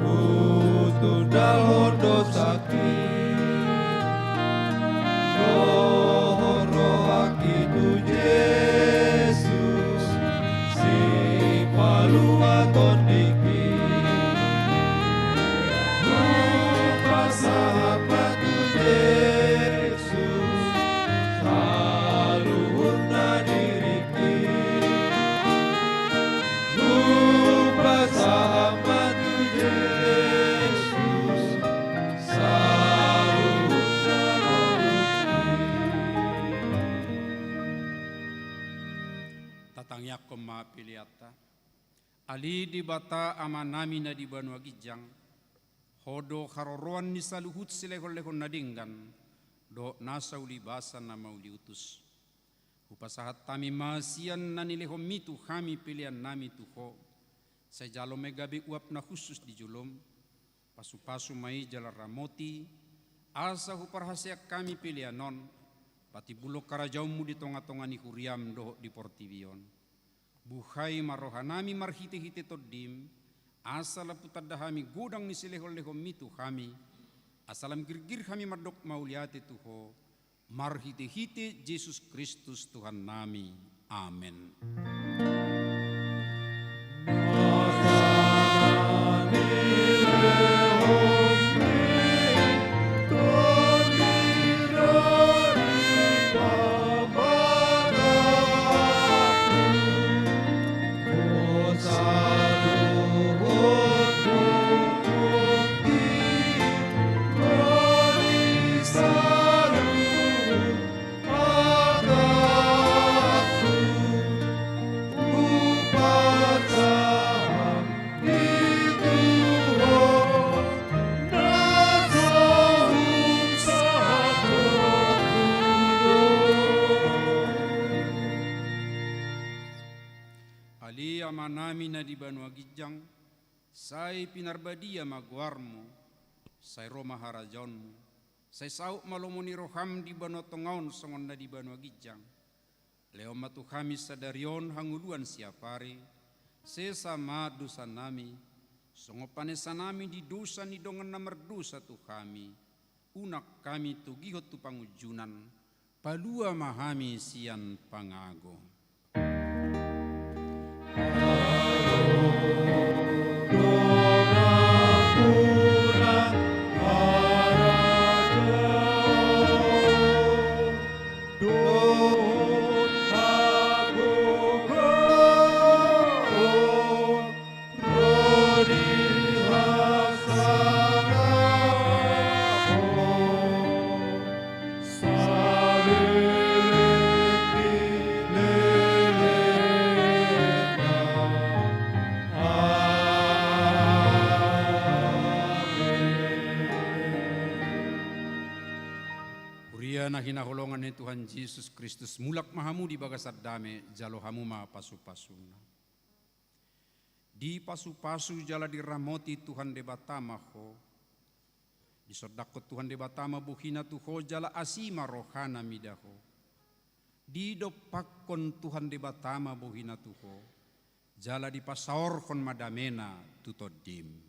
hutundalhon dosangki. Dohot rohangki tu Jesus, sipalua tondingki. Hupasahat ma tu Jesus saluhut na diringki. Homa peleanta. Ale Debata Amanami na di banua ginjang, Ho do haroroan ni saluhut silehonlehon na denggan dohot nasa ulibasa na mauliutus. Hupasahat hami ma sian na nilehonMi tu hami peleannami tu Ho, sai jalo ma i gabe uap na hushus di joloM. Pasupasu ma i jala ramoti, asa huparhaseang hami pelean on patimbulhon harajaonMu di tongatonga ni huriaM dohot di portibi on. Buhai ma rohanami marhitehite TondiM, asa lam hutanda hami godang ni silehonlehonMi tu hami, asa lam girgir hami mandok mauliate tu Ho, marhitehite Jesus Kristus Tuhannami. Amen. Ale Amanami na di banua ginjang, sai pinarbadia ma goarMu, sai ro ma harajaonMu, sai saut ma lomo ni rohaM di banua tonga on songon na di banua ginjang. Lehon ma tu hami sadari on hangoluan siapari, sesa ma dosanami, songon panesanami di dosa ni dongan na mardosa tu hami, unang hami togihon tu pangunjunan, palua ma hami sian pangago. Huria na hinaholongan ni Tuhan Jesus Kristus, mulak ma hamu di bagasan dame, jalo hamu ma pasupasuna. Dipasupasu jala diramoti Tuhan Debata ma ho. Disondangkon Tuhan Debata ma bohina tu ho jala asi ma rohana mida ho. Didompakkon Tuhan Debata ma bohina tu ho, jala dipasaorhon ma damena tu tondim.